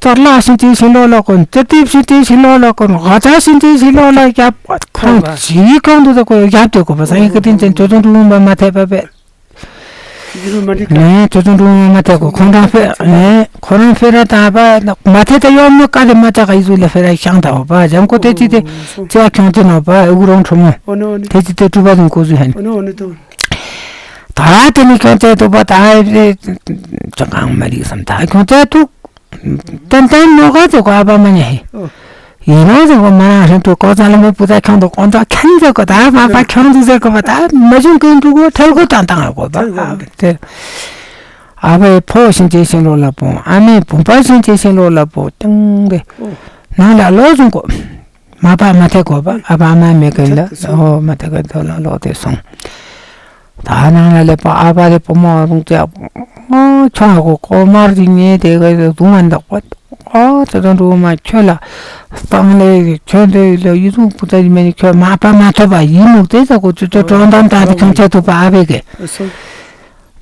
ཙར་ལ་ཤིན་ཏེ་ཤིན་ལོ་ལ་གོ། ཙར་ཏིབ་ཤིན་ཏེ་ཤིན་ལོ་ལ་གོ། ག་ཙ་ཤིན་ཏེ་ཤིན་ལོ་ལ་རྒྱབ། ཁོང་ཇི་ཁོང་དུ་ད་གོ་རྒྱབ་ཏེ་གོ་པ་ས་ཡི་ཀ་ཏིན་ཅན་ཅོ་ཅོ་འགྲུལ་པ་མ་ཐེ་པ་པེ། ནེ་ཅོ་ཅོ་འགྲུལ་པ་མ་ཐེ་གོ། ཁོང་རང་ཕེ་ནེ་ཁོ་རང་ཕེ་ར་ད་པ་མ་ཐེ་ད་ཡོ་མོ་ཀ་དེ་མ་ཅ་ག་ཡི་ཟུ་ལ་ཕེ་ར་ཤང་ད་བ་པ། ཇམ་གོ་ཏེ་ཅི་ཏེ་ཅ་ཁྱོང་ཏེ་ནོ་པ། ཨེ་གུ་རོང་ཁྲོ་མོ་ཏེ་ཅི་ཏེ་ཀྲུ་པ་ཟིན་གོ་ཟུ་ཧན། ད་དེ་ནི་ཁྱོད་ཚེ་ཐུག་པ་ད་ཅང་གང་མ་རིག་བསམ། ད་ཁྱོད་ཚེ་ཐུག་ཏན་ཏན་ནོ་ག་ཚེ་གོ་ཨ་པ་མ་ཉེ་ཧེ། ཡིན་ན་ཚེ་གོ་མ་རང་ཧྲན་ཏུ་ཀོ་ཚ་ལ་མ་བུ་ཚ་ཁྱོང་དུ་ཀོ་ཚ་ཁན་ཚེ་གོ་ད་མ་པ་ཁྱོང་དུ་ཚེ་གོ་པ་ད་མ་བྱུང་གིན་འགྲུ་གོ་ཐལ་གོ་དང་དང་གོ་པ། ཨ་པའི་ཕོ་ཤིན་ཅེ་ཤིན་ལོ་ལ་པོ། ཨ་མའི་བུམ་པ་ཤིན་ཅེ་ཤིན་ལོ་ལ་པོ་ཏང་རེ་ནང་ལ་ལོ་བཟུང་གོ། མ་པ་མ་ཐེ་གོ་པ། ཨ་པ་ཨ་མ་མེ་ཀན་ལ་ཨོ་མ་ཐེ་ཀན་ཐོ་ལ་ལོག་སྟེ་སོང་། ད་ནང་ལ་ལེ་པ་ཨ་པ་དེ་པོ་མོ་རུང་ཅག་ཨོ་ཆོང་ཧ་གོ་ཀོ་མར་ཅིག་ཉེ་དེ་ག་དུང་མ་འདག་པ། ཨོ་ད་དུང་རུ་མ་ཁྱོད་ལ་སྤང་ལེ་ཁྱོད་འདི་ལ་ཡུ་ཐུག་པུ་ད་མེ་ནི་ཁྱོད་མ་པ་མ་ཐོབ་པ་ཡིན་ནུག་དེ་ད་གོ་ཅུ་ཅོ་ཀྲོང་དམ་ད་དེ་ཁྱོང་ཆེ་ཐུབ་པ་ཨ་པེ་གེ།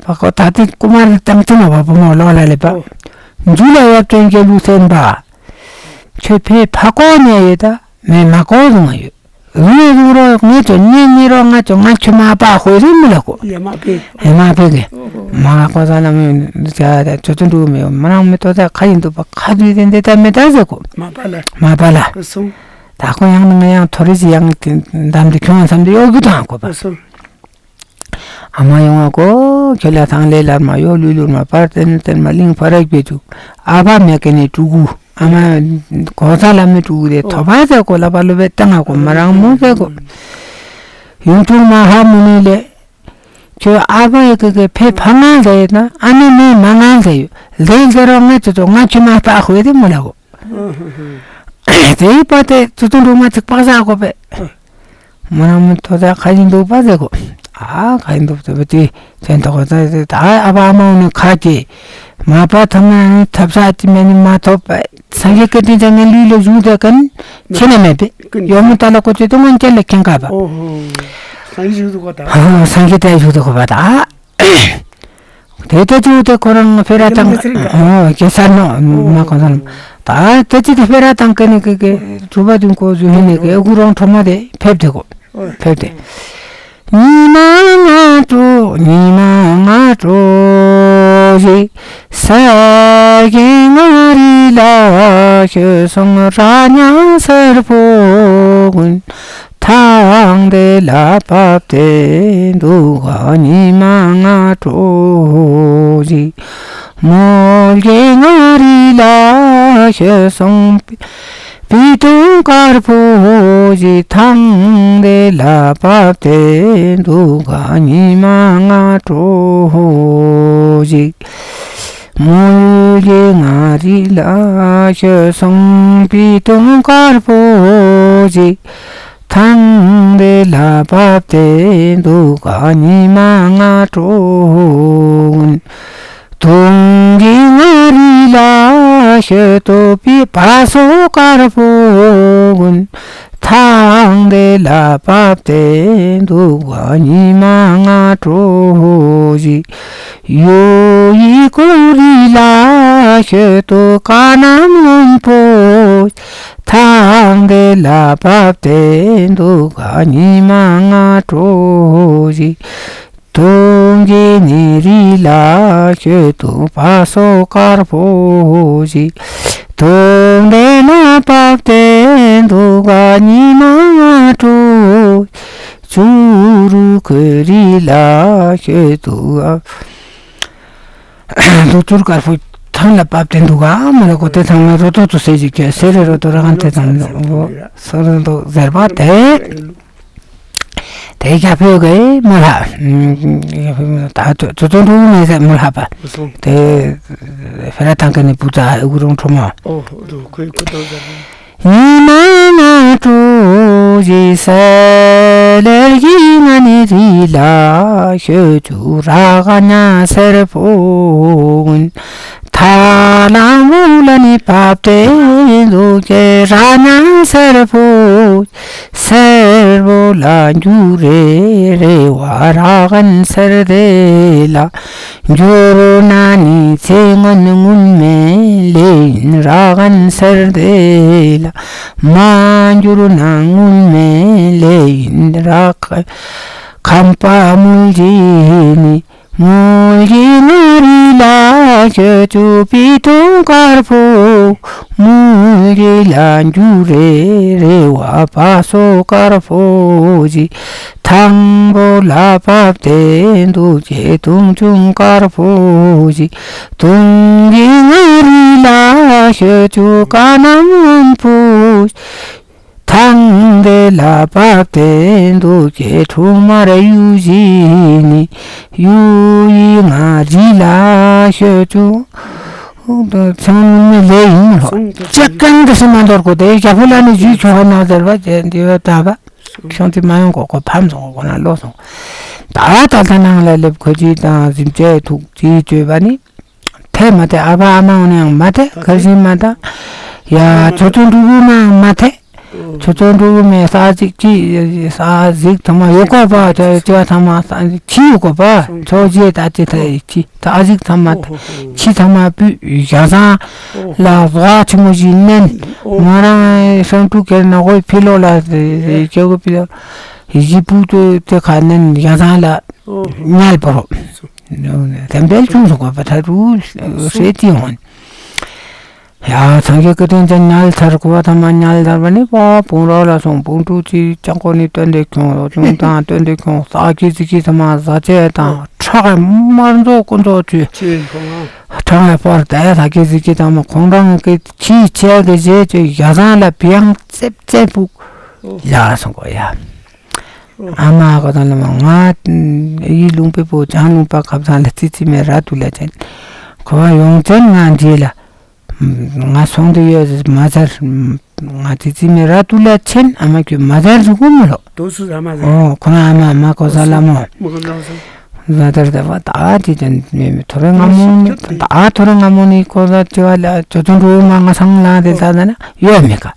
པ་ཀོ་ད་དེ་ཀུ་མར་དང་ཅི་ནོ་པ་བུ་མོ་ལོ་ལ་ལེ་པ། འཇུ་ལ་ཡབ་ཅན་གྱི་ལུས་སེམས་པ། ཁྱོད་ཕེ་ཕ་ཀོ་ནས་ཡོད་ད་མེ་མ་ཀོ་རུང་ཡོད། རུང་རུང་རོ་ངེ་ཚོ་ཉེ་ཉེ་རོ་ང་ཚོ་ང་ཁྱོད་མ་པ་ཧོ་རི་མི་ལ་ཀོ། ཡ་མ་པེ། ཡ་མ་པེ་གི། མ་ཀོ་ས་ལ་མི་ཇ་ད་ཚོ་ཚོ་འགྲུ་མི་ཡོད། མ་རང་མི་ཏོ་ད་ཁ་ཡིན་དུ་པ་ཁ་དུ་ཡི་དེ་འདི་ད་མི་ད་ཟེ་ཀོ། མ་པ་ལ། མ་པ་ལ། སོང་། ད་ཁོ་ཡང་ནི་ང་ཡང་ཐོ་རི་ཅི་ཡང་འདམ་དུ་ཁྱོང་བསམ་དུ་ཡོད་གི་དང་ཀོ་པ། སོང་། ཨ་མ་ཡོང་བ་གོ་ཁྱོད་ལ་ཐང་ལེ་ལར་མ་ཡོ་ལུས་ལུར་མ་པར་ཏན་ཏན་མ་ལིང་ཕ་ར་བེ་ཅུ། ཨ་བ་མེ་ཀེ་ནེ་ཀྲུ་གུ། ཨ་མ་གོ་ས་ལ་མེ་ཀྲུ་གུ་དེ་ཐོ་བ་ཟེ་གོ་ལ་པ་ལོ་བེ་ཏང་ཨ་གོ་མ་རང་མོ་ཟེ་གོ། ཡུང་ཀྲུ་མ་ཧ་མུ་ནི་ལེ། ཁྱོད་ཨ་ཕ་ཡི་གི་གི་ཕེ་ཕ་ང་ལ་ཡོད་ན་ཨ་ནི་མེ་མ་ང་ལ་ཡོད། ལེ་ལེ་རོ་ང་ཚོ་ང་ཆུ་མ་ལྟ་ཁོ་ཡོད་དེ་མོ་ལ་གོ། དེའི་པ་དེ་ཙུ་ཙུ་འགྲོ་མ་ཚིག་པག་ཟ་གོ་པེ། མོ་རང་མོ་ཐོ་ད་ཁ་ཡིན་འདུག་པ་ཟེར་གོ། ཨ་ཁ་ཡིན་འདུག་ཟེར་བ་དེ་ཚན་ཐོག་ད་ད་ཨ་ཕ་ཨ་མ་འོ་ནི་ཁ་སྐྱེ། མ་པ་ཐམ་ན་ནི་ཐབ་ས་ཅི་མེ་ནི་མ་ཐོབ་པ། སངས་རྒྱས་བཀའ་དྲིན་ཅན་ངའི་ལུས་ལ་བཞུགས་ད་གན་ཁྱེད་ན་མེད་པས། ཡོད་མི་ད་ལ་ཀོ་ཅེ་ཏོ་ངན་ཅན་ལ་ཁེངས་ཀ་པ། ཨོ་ཧོ། སངས་རྒྱས་བཞུགས་འདུག་ག་ད། ཨོ་སངས་རྒྱས་དེ་བཞུགས་འདུག་ག་པ་ད། དེ་ལྟ་ཅི་དེ་ཁོ་རང་ཕེ་ར་དང་། ཨོ་གེ་སར་ནོ་མ་ཁོ་ཚང་། ད་དེ་ཅི་དེ་ཕེ་ར་དང་ཀ་ནི་ཀེ་ཀེ་གྲུབ་པ་དུང་ཀོ་ཟུ་ཧེ་ནི་ཀེ་ཨ་གུ་རོང་ཁྲོ་མོ་དེ་ཕེབས་དེ་གོ། ཕེབས་དེ། ཉི་མ་སྔ་དྲོ་ཉི་མ་སྔ་དྲོ་ཞིག་ས་གཞི་མངའ་རིས་ལ་ཞོན་སོང་། ར་ཉ་སེར་པོ་ཀུན་ཐང་དེ་ལ་བབས་ཏེ་འདུག་ག། ཉི་མ་སྔ་དྲོ་ཞིག་མོལ་གྱི་མངའ་རིས་ལ་ཞོན་སོང་། པི་ཏུང་དཀར་པོ་ཞིག་ཐང་དེ་ལ་བབས་ཏེ་འདུག་ག། ཉི་མ་སྔ་དྲོ་ཞིག་མོལ་གྱི་མངའ་རིས་ལ་ཞོན་སོང་། པི་ཏུང་དཀར་པོ་ཞིག་ཐང་དེ་ལ་བབས་ཏེ་འདུག་ག། ཉི་མ་སྔ་དྲོ་ཀུན། དུང་གི་མངའ་རིས་ལ་ཞོན་དུ་པི་བ་སོ་དཀར་པོ་ཀུན་ཐང་དེ་ལ་བབས་ཏེ་འདུག་ག། ཉི་མ་སྔ་དྲོ་ཞིག་གཡུ་ཡི་ཀུ་རི་ལ་ཞོན་དུ་ཀ་ནམ་སྔོན་པོ་ཐང་དེ་ལ་བབས་ཏེ་འདུག་ག། ཉི་མ་སྔ་དྲོ་ཞིག་དུང་གི་ནེ་རི་ལ་ཞོན་དུ་བ་སོ་དཀར་པོ་ཞིག་དུང་དེ་ལ་བབས་ཏེ་འདུག་ག། ཉི་མ་སྔ་དྲོ་ཅུ་རུ་ཁུ་རི་ལ་ཞོན་དུ་ཨ་དུ་ཅུར་དཀར་པོ་ཐང་ལ་བབས་ཏེ་འདུག་ག། མ་ལ་གོ་དེ་ཚང་མ་རོ་ཏོ་ཏོ་སེ་ཞིག་གི་སེ་རེ་རོ་ཏོ་ར་གན་དེ་ཚང་མ་སོ་རོ་ཏོ་ཟེར་བ་དེ། དེ་རྒྱ་ཕོ་གི་མོ་ལྷ། རྒྱ་ཕོ་མོ་ད་ཙོ་ཙོ་འགྲོ་མེད་ཟེར་མོ་ལྷ་པ། དེ་ཕེ་ར་ཐང་ཀ་ནི་བུ་ཚ་ཨ་གུ་རོང་ཁྲོ་མོ། ཉི་མ་སྔ་དྲོ་ཞིག་ས་ལེ་ཡི་ང་ནི་རི་ལ་ཞོན་ཅུ་ར་ག་ཉ་སེར་པོ་ཀུན་ཐ་ལམ་བུ་ལ་ནི་བབས་ཏེ་འདུག་གེ། ར་ཉ་སེར་པོ་སེར་པོ་ལ་འགྱུར་རེ་རེ་བ་ར་གན་སེར་དེ་ལ་འགྱུར་ན་ནི་ཚེ་སྔོན་སྔོན་མེད་ལེ་ཡིན་ར་གན་སེར་དེ་ལ། མ་འགྱུར་ན་སྔོན་མེད་ལེ་ཡིན་ར་གན། ཁམས་པ་མོལ་གྱི་ནི་མོལ་གྱི་མངའ་རིས་ལ་ཞོན་ཅུ་པི་ཏུང་དཀར་པོ། མོལ་གྱི་ལ་འགྱུར་རེ་རེ་བ་བ་སོ་དཀར་པོ་ཞིག་ཐང་པོ་ལ་བབས་ཏེ་འདུག་གེ། དུང་ཆུང་དཀར་པོ་ཞིག་དུང་གི་མངའ་རིས་ལ་ཞོན་ཅུ་ཀ་ནམ་སྔོན་པོ་ཐང་དེ་ལ་བབས་ཏེ་འདུག་གེ། ཁྲུང་མར་གཡུ་བཞི་ནི་གཡུ་ཡི་མངའ་རིས་ལ་ཞོན་ཅུ། ཚང་མ་ལེ་ཡིན་ལོ། ཅེ་གང་དུ་སེ་མ་འདོར་གོ་དེ་རྒྱ་ཕོ་ལ་ནི་ཇུས་ཆོག་ན་ཟེར་བ་ཅེ་འདི་བ་ད་བ། ཁྱོད་དེ་མ་ཡོང་གོ་གོ་ཕམ་སོང་གོ་ན་ལོ་སོང་། ད་ད་ལྟ་ནང་ལ་སླེབས་ཁོ་ཅི་དང་གཟིམ་ཅེ་ཐུག་ཅི་བཅོས་པ་ནི། ཐེ་མ་ཐེ་ཨ་ཕ་ཨ་མ་འོ་ནའང་མ་ཐེ་ཁ་ཤིན་མ་ཐེ། ཡ་ཆོ་ཆོ་འབྲུ་གུ་མའང་མ་ཐེ། ཆོ་ཆོ་འབྲུ་གུ་མའི་ས་ཅིག་ཅི་ས་ཟིག་ཐ་མ་ཡོད་གོ་པ། ཆོ་ཆོ་ཐ་མ་ས་ཅིག་ཅི་ཡོད་གོ་པ། ཆོ་ཅེ་ད་ཅི་ཐ་ཅི་ད་ཨ་ཟིག་ཐ་མ་ཅི་ཐ་མ་པུ་ཞང་སང་ལ་ཟོ་ཆི་མོ་ཞིག་ནན། ང་རང་སང་ཏུ་ཁེར་ན་གོ་ཕི་ལོ་ལ་ཁེ་གོ་ཕི་ལོ་ཡི་པུ་ཏུ་ཏེ་ཁ་ནན་ཞང་སང་ལ་ཉལ་པོ་རོ། དེ་འབྲེལ་ཆུང་སོང་གོ་པ་ཐ་རུ་སེ་ཏི་ཧོན། ཡ་སངས་རྒྱས་ཀྱི་དོན་དེ་ཉལ་ཚར་གོ་བ་ཐ་མ་ཉལ་ཚར་བ་ནི་པ་བོང་རོ་ལ་སོང་བོང་ཕྲུག་ཅིག་ཅང་གོ་ནི་སྟོན་དེ་ཁྱོང་ལོ་ཅུང་དང་སྟོན་དེ་ཁྱོང་ས་ཀི་ཟི་ཀི་ཐ་མ་ཟ་ཆེ་དང་ཁྲག་དམར་མཛོ་ཀུན་མཛོ་ཆུ་ཁྲག་པར་དེ་ས་ཀི་ཟི་ཀི་ཐ་མ་ཁོང་རང་གི་ཁྱི་ཆེ་གི་ཞེ་ཆེ་ཡ་ཟང་ལ་བི་ཡང་ཙེབ་ཙེབ་ཕུག་ཡ་སོང་གོ་ཡ། ཨ་མ་ཁོ་ཚང་ལ་མ་ང་ཡི་ལུང་པའི་པོ་བྱང་ལུང་པ་ཁབ་ཚང་ལ་ཙི་ཙི་མེ་ར་ཏུ་ལ་ཅན། ཁོ་བ་ཡོང་ཅན་ང་འདི་ལ་ང་སོང་དུ་ཡོད་མ་ཚར། ང་ཙི་ཙི་མེ་ར་ཏུ་ལ་ཆེན་ཨ་མ་ཁྱོད་མ་ཚར་ཟུག་གོ་མི་ལོ། དོ་སུ་ཟ་མ་ཟ། ཨོ་ཁོ་ན་ཨ་མ་ཨ་མ་ཁོ་ས་ལ་མོ། མ་ཁོ་ལ་སོང་། ཟ་དར་ད་བ་ད་ཅི་ཅན་མེ་མེ་ཐོ་རེ་ང་མོ་ནི་ད་ཐོ་རེ་ང་མོ་ནི་ཁོ་ས་ཅི་བ་ལ་ཅོ་ཅོ་འགྲོ་མ་ང་སང་ལ་དེ་ཟ་ཟ་ན་ཡོད་མེ་ག།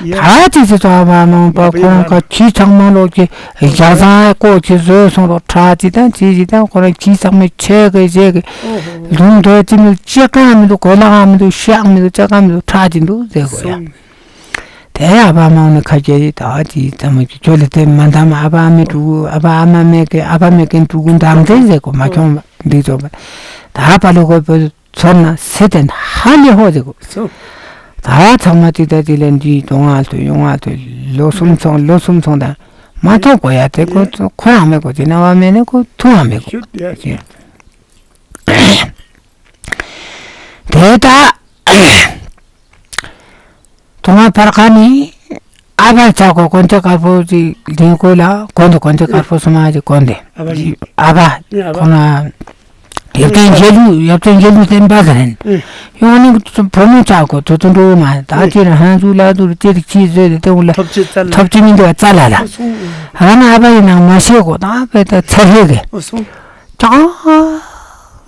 ད་ཅི་ཅི་ཙོ་བ་མང་པ་ཁོ་རང་ཁ་ཁྱི་ཚང་མ་ལོག་གི་ཡག་ཚང་ཀོ་ཁྱི་བཟོས་སོང་རོགས་ཁྲག་ཅི་དང་ཅི་ཅི་དང་ཁོ་རང་ཁྱི་ཚང་མའི་ཆེ་གི་ཞེ་གི་ལུང་དོ་ཅི་མི་ལྕེ་གང་མི་འདུག་གོ་ལ་གང་མི་འདུག་ཤག་མི་འདུག་ཅག་གང་མི་འདུག་ཁྲག་ཅི་འདུག་ཟེར་གོ་ཡ། དེ་ཨ་ཕ་མང་ནི་ཁ་སྐྱེ་ཡི་ད་ཅི་ཚང་མ་ཁྱི་ཁྱོད་ལ་དེ་མ་འདམ་ཨ་ཕ་ཨ་མའི་ཕྲུ་གུ་ཨ་ཕ་ཨ་མ་མེད་གི་ཨ་ཕ་མེད་གི་ཕྲུ་གུ་འདམ་དེ་ཟེར་གོ་མ་ཁྱོང་བ་འདི་ཚོ་བ་ད་ཧ་པ་ལོ་གོ་པོ། ཚོར་ན་སེ་ཏན་ཧ་ལས་ཧོ་ཟེར་གོ། སོ། ད་ཚང་མ་ཏི་ད་ཏི་ལན་ཏི་དོང་ང་ཐོས་ཡོང་ང་ཐོས་ལོ་གསུམ་ཚོང་ལོ་གསུམ་ཚོང་དང་མ་ཐོག་གོ་ཡ་དེ་གོ་ཁོ་རང་མེད་གོ་དེ་ན་བ་མེད་ནས་གོ་ཐུ་བ་མེད་གོ། ཤུད་ཡ་ཤུད། དེ་ད་དོང་ང་ཕར་ཁ་ནི། ཨ་ཕ་ཆ་གོ་གོན་ཏེ་དཀར་པོ་ཅིག་ལྡིང་གོ་ལ་གོན་དུ་གོན་ཏེ་དཀར་པོ་སོ་མ་ཅིག་གོན་ཏེ། ཨ་ཕ་ནི། ཨ་ཕ། ཨ་ཕ། ཁོ་ན། ཡབ་ཏན་རྒྱལ་ལུ་ཡབ་ཏན་རྒྱལ་ལུ་བསྟན་པ་ཟེར་ནས། ཡོང་ནི་བུ་མོ་ཆ་གོ་དུ་དུ་འགྲོ་མ་ད་ཅི་ར་ཧན་ཟུ་ལ་དུ་རུ་ཅི་རིག་ཅི་ཟོས་ཏེ་དེ་འུ་ལ་ཐོབ་ཅི་ཙལ་ཐོབ་ཅི་མི་འདུག་ཙལ་ལ་ལ། ཧ་ན་ཨ་ཕ་ཡི་ནང་མ་ཤེས་གོ་ད་བེ་ད་ཚ་ཧེ་གེ། ཨོ་སོང་། ཅང་།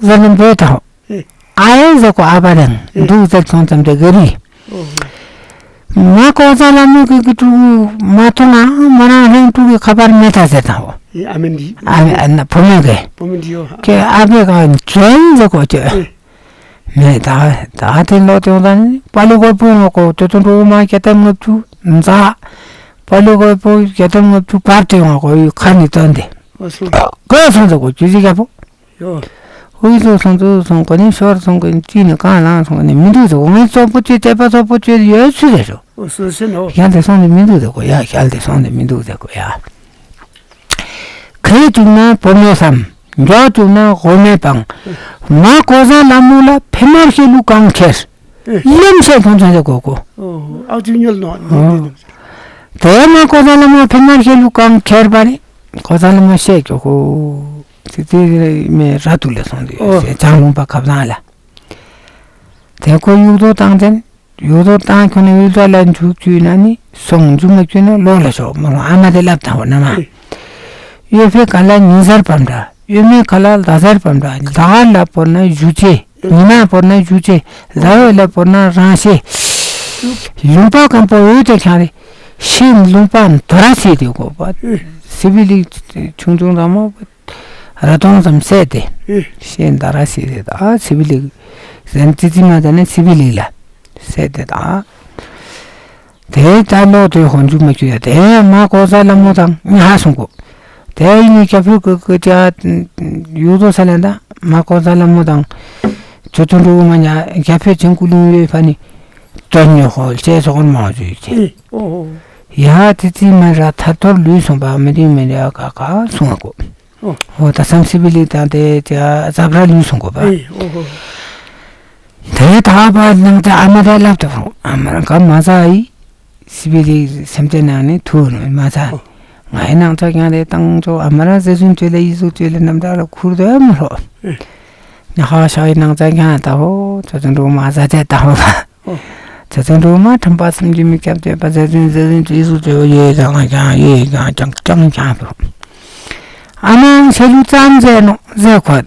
ཟེར་ནས་བེ་ད། ཨེ། ཨ་ཡེ་ཟེར་གོ་ཨ་ཕ་རང་། ཨེ། འདུག་ཟེར་སོང་ཙམ་དེ་ག་རི། ཨོ། ང་ཀོ་ཙ་ལ་མོ་གི་གི་ཕྲུ་གུ་མ་ཐོང་ང་མོ་རང་རང་ཕྲུ་གུའི་ཁ་པར་མེད་ད་ཟེར་དང་འོ། ཨེ་ཨ་མེན་འདི། ཨ་མེ་ཨ་ན་བུ་མོ་གི། བུ་མོ་འདི་ཡོ། ཁྱེད་ཨ་ཕའི་གང་གྱོན་ཟེར་གོ་ཁྱོད། ཨེ། མེད་ད་ད་དེ་ལོ་དེ་འོང་ད་ནི་པ་ལི་གོ་བུ་ངོ་གོ་དེ་ཚོ་འགྲོ་མ་བརྒྱ་དང་ལྔ་བཅུ་འཛག་པ་ལི་གོ་བུ་བརྒྱ་དང་ལྔ་བཅུ་བར་དེ་ངོ་གོ་ཡུ་ཁ་ནི་སྟོན་ཏེ། ཨོ་སོང་། གོ་སོང་ཟེར་གོ་ཁྱོད་ཅི་རྒྱ་པོ། ཡོ། ཧུའི་ཚོ་སོང་ཚོ་སོང་གོ་ནི་ཤོར་སོང་གོ་ནི་ཅི་ནི་གང་ལང་སོང་གོ་ནི་མི་འདུག་ཟེར་གོ། ངའི་གཙོ་པོ་ཅི་དད་པ་གཙོ་པོ་ཅི་ཡོད་ཚུལ་རེད་རོ། ཨོ་སོ་སེ་ནོ། ཞལ་དེ་སོང་ནི་མི་འདུག་ཟེར་གོ་ཡ། ཞལ་དེ་སོང་ནི་མི་འདུག་ཟེར་གོ་ཡ། གལ་བྱུང་ན་བུ་མོ་བསམ། མགྱོགས་བྱུང་ན་འོ་མའི་པང་། མ་ཀོ་ཟ་ལ་མོ་ལ་ཕེ་མར་ཤེ་ལུ་གང་ཁྱེར། ལམ་ཤེས་ཁོང་ཚོ་ལ་གོ་གོ། ཨོ་ཨ་ཅུ་ཉོལ་ནོ། དེ་མ་ཀོ་ཟ་ལ་མོ་ཕེ་མར་ཤེ་ལུ་གང་ཁྱེར་པ་རེད། ཀོ་ཟ་ལ་མོ་ཤེས་གྱོ་གོ། དེ་དེ་མེ་ར་ཏུ་ལ་སོང་དེ་ཨོ། ཅང་ལུང་པ་ཁབ་ཚང་ལ། དེ་ཁོ་ཡུག་དོ་བཏང་ཚན། ཡུག་དོ་བཏང་ཁྱོད་ནི་ཡུལ་དོ་ལ་འཇུག་བཅུག་ན་ནི་སོང་འཇུག་མ་བཅུག་ན་ལོག་ལ་ཤོག་མ་རུང་ཨ་མ་དེ་ལབ་དང་བ་ན་མ། ཨེ། ཡོད་པའི་ག་ལ་ཉིན་གསར་བམ་འདྲ། ཡོད་མེད་ག་ལ་ཟླ་གསར་བམ་འདྲ། ཟླ་ག་ལ་བོར་ན་གཞུ་ཆེ། ཉི་མ་བོར་ན་གཞུ་ཆེ། ཟླ་འོད་ལ་བོར་ན་རང་ཤེས། ལུང་པ་སྐམ་པོ་འོད་དེ་ཁྱང་རེ། ཤིང་ལུང་པ་དོ་ར་སེ་དེ་གོ་པ། སི་བི་ལིག་ཆུང་ཆུང་དང་མོ། ར་དོང་ཙམ་བསད་དེ། ཨེ། ཤེས་ད་ར་སི་རེད་ད་སི་བི་ལིག་ཟན་ཙི་ཙི་མ་ད་ནི་སི་བི་ལིག་ལ་བསད་དེ་ད། དེ་ད་ལོ་དེ་ཧོན་ཇུ་མ་ཁྱུ་ཡ་དེ་མ་ཀོ་ཟ་ལ་མོ་དང་ནི་ཧ་སོང་གོ། དེ་ཡིན་ནི་རྒྱ་བོད་ཀྱི་ཀྱ་ཡུ་ཐོ་ས་ལ་ད་མ་ཀོ་ཟ་ལ་མོ་དང་ཅོ་ཅོ་འགྲོ་མ་ཉ་རྒྱ་བོད་ཅན་ཀུ་ལུང་ཡོད་ཕ་ནི་དོན་ཉོ་ཧོ་ལྕེ་སོག་མ་ཇུ་ཡི་ཅེ། ཨེ་ཨོ་ཨོ། ཡ་ཙི་ཙི་མ་ར་ཐར་ཐོར་ལུས་སོང་པ་མི་དེ་མི་ར་ག་ག་སོང་གོ། ཨོ། ཨོ་ད་སམ་སི་བི་ལི་དང་དེ་ཅ་ཛབ་ར་ལུས་སོང་གོ་པ། ཨེ་ཨོ་ཨོ། དེ་ད་པ་ནང་ད་ཨ་མ་ར་ལབ་ཏུ་ཨ་མ་ར་ག་མ་ཟ་ཡི། སི་བི་ལི་སེམས་ཅན་ནང་ནས་ཐུག་ནོ་མ་ཟ། ཨོ། ང་ཡི་ནང་ཚ་ཀྱང་རེ་བཏང་ཆོག་ཨ་མ་ར་ཟེ་ཟུན་ཅོས་ལ་ཡི་ཟུག་ཅོས་ལ་ནམ་ད་ལ་ཁུར་དོ་མ་ཧོ། ཨེ། ན་ཧ་ཤ་ཡི་ནང་ཚ་ཀྱང་ད་ཧོ་ཚ་ཚ་འགྲོ་མ་ཟ་ཅེ་ད་ཧོ། ཨོ། ཚ་ཚ་འགྲོ་མ་ཁྲམ་པ་སེམས་ཀྱི་མི་སྐྱབས་བཅོས་པ་ཟེར་ཚུན་ཟེར་ཚུན་ཚུན་སུ་ཚོད་ཡོད་ཀྱང་ཀྱང་ཡོད་ཀྱང་ཀྱང་ཀྱང་ཀྱང་ཕུ། ཨ་མ་ཤེ་ལུ་ཙམ་ཟེར་ནོ་ཟེར་ཁོ།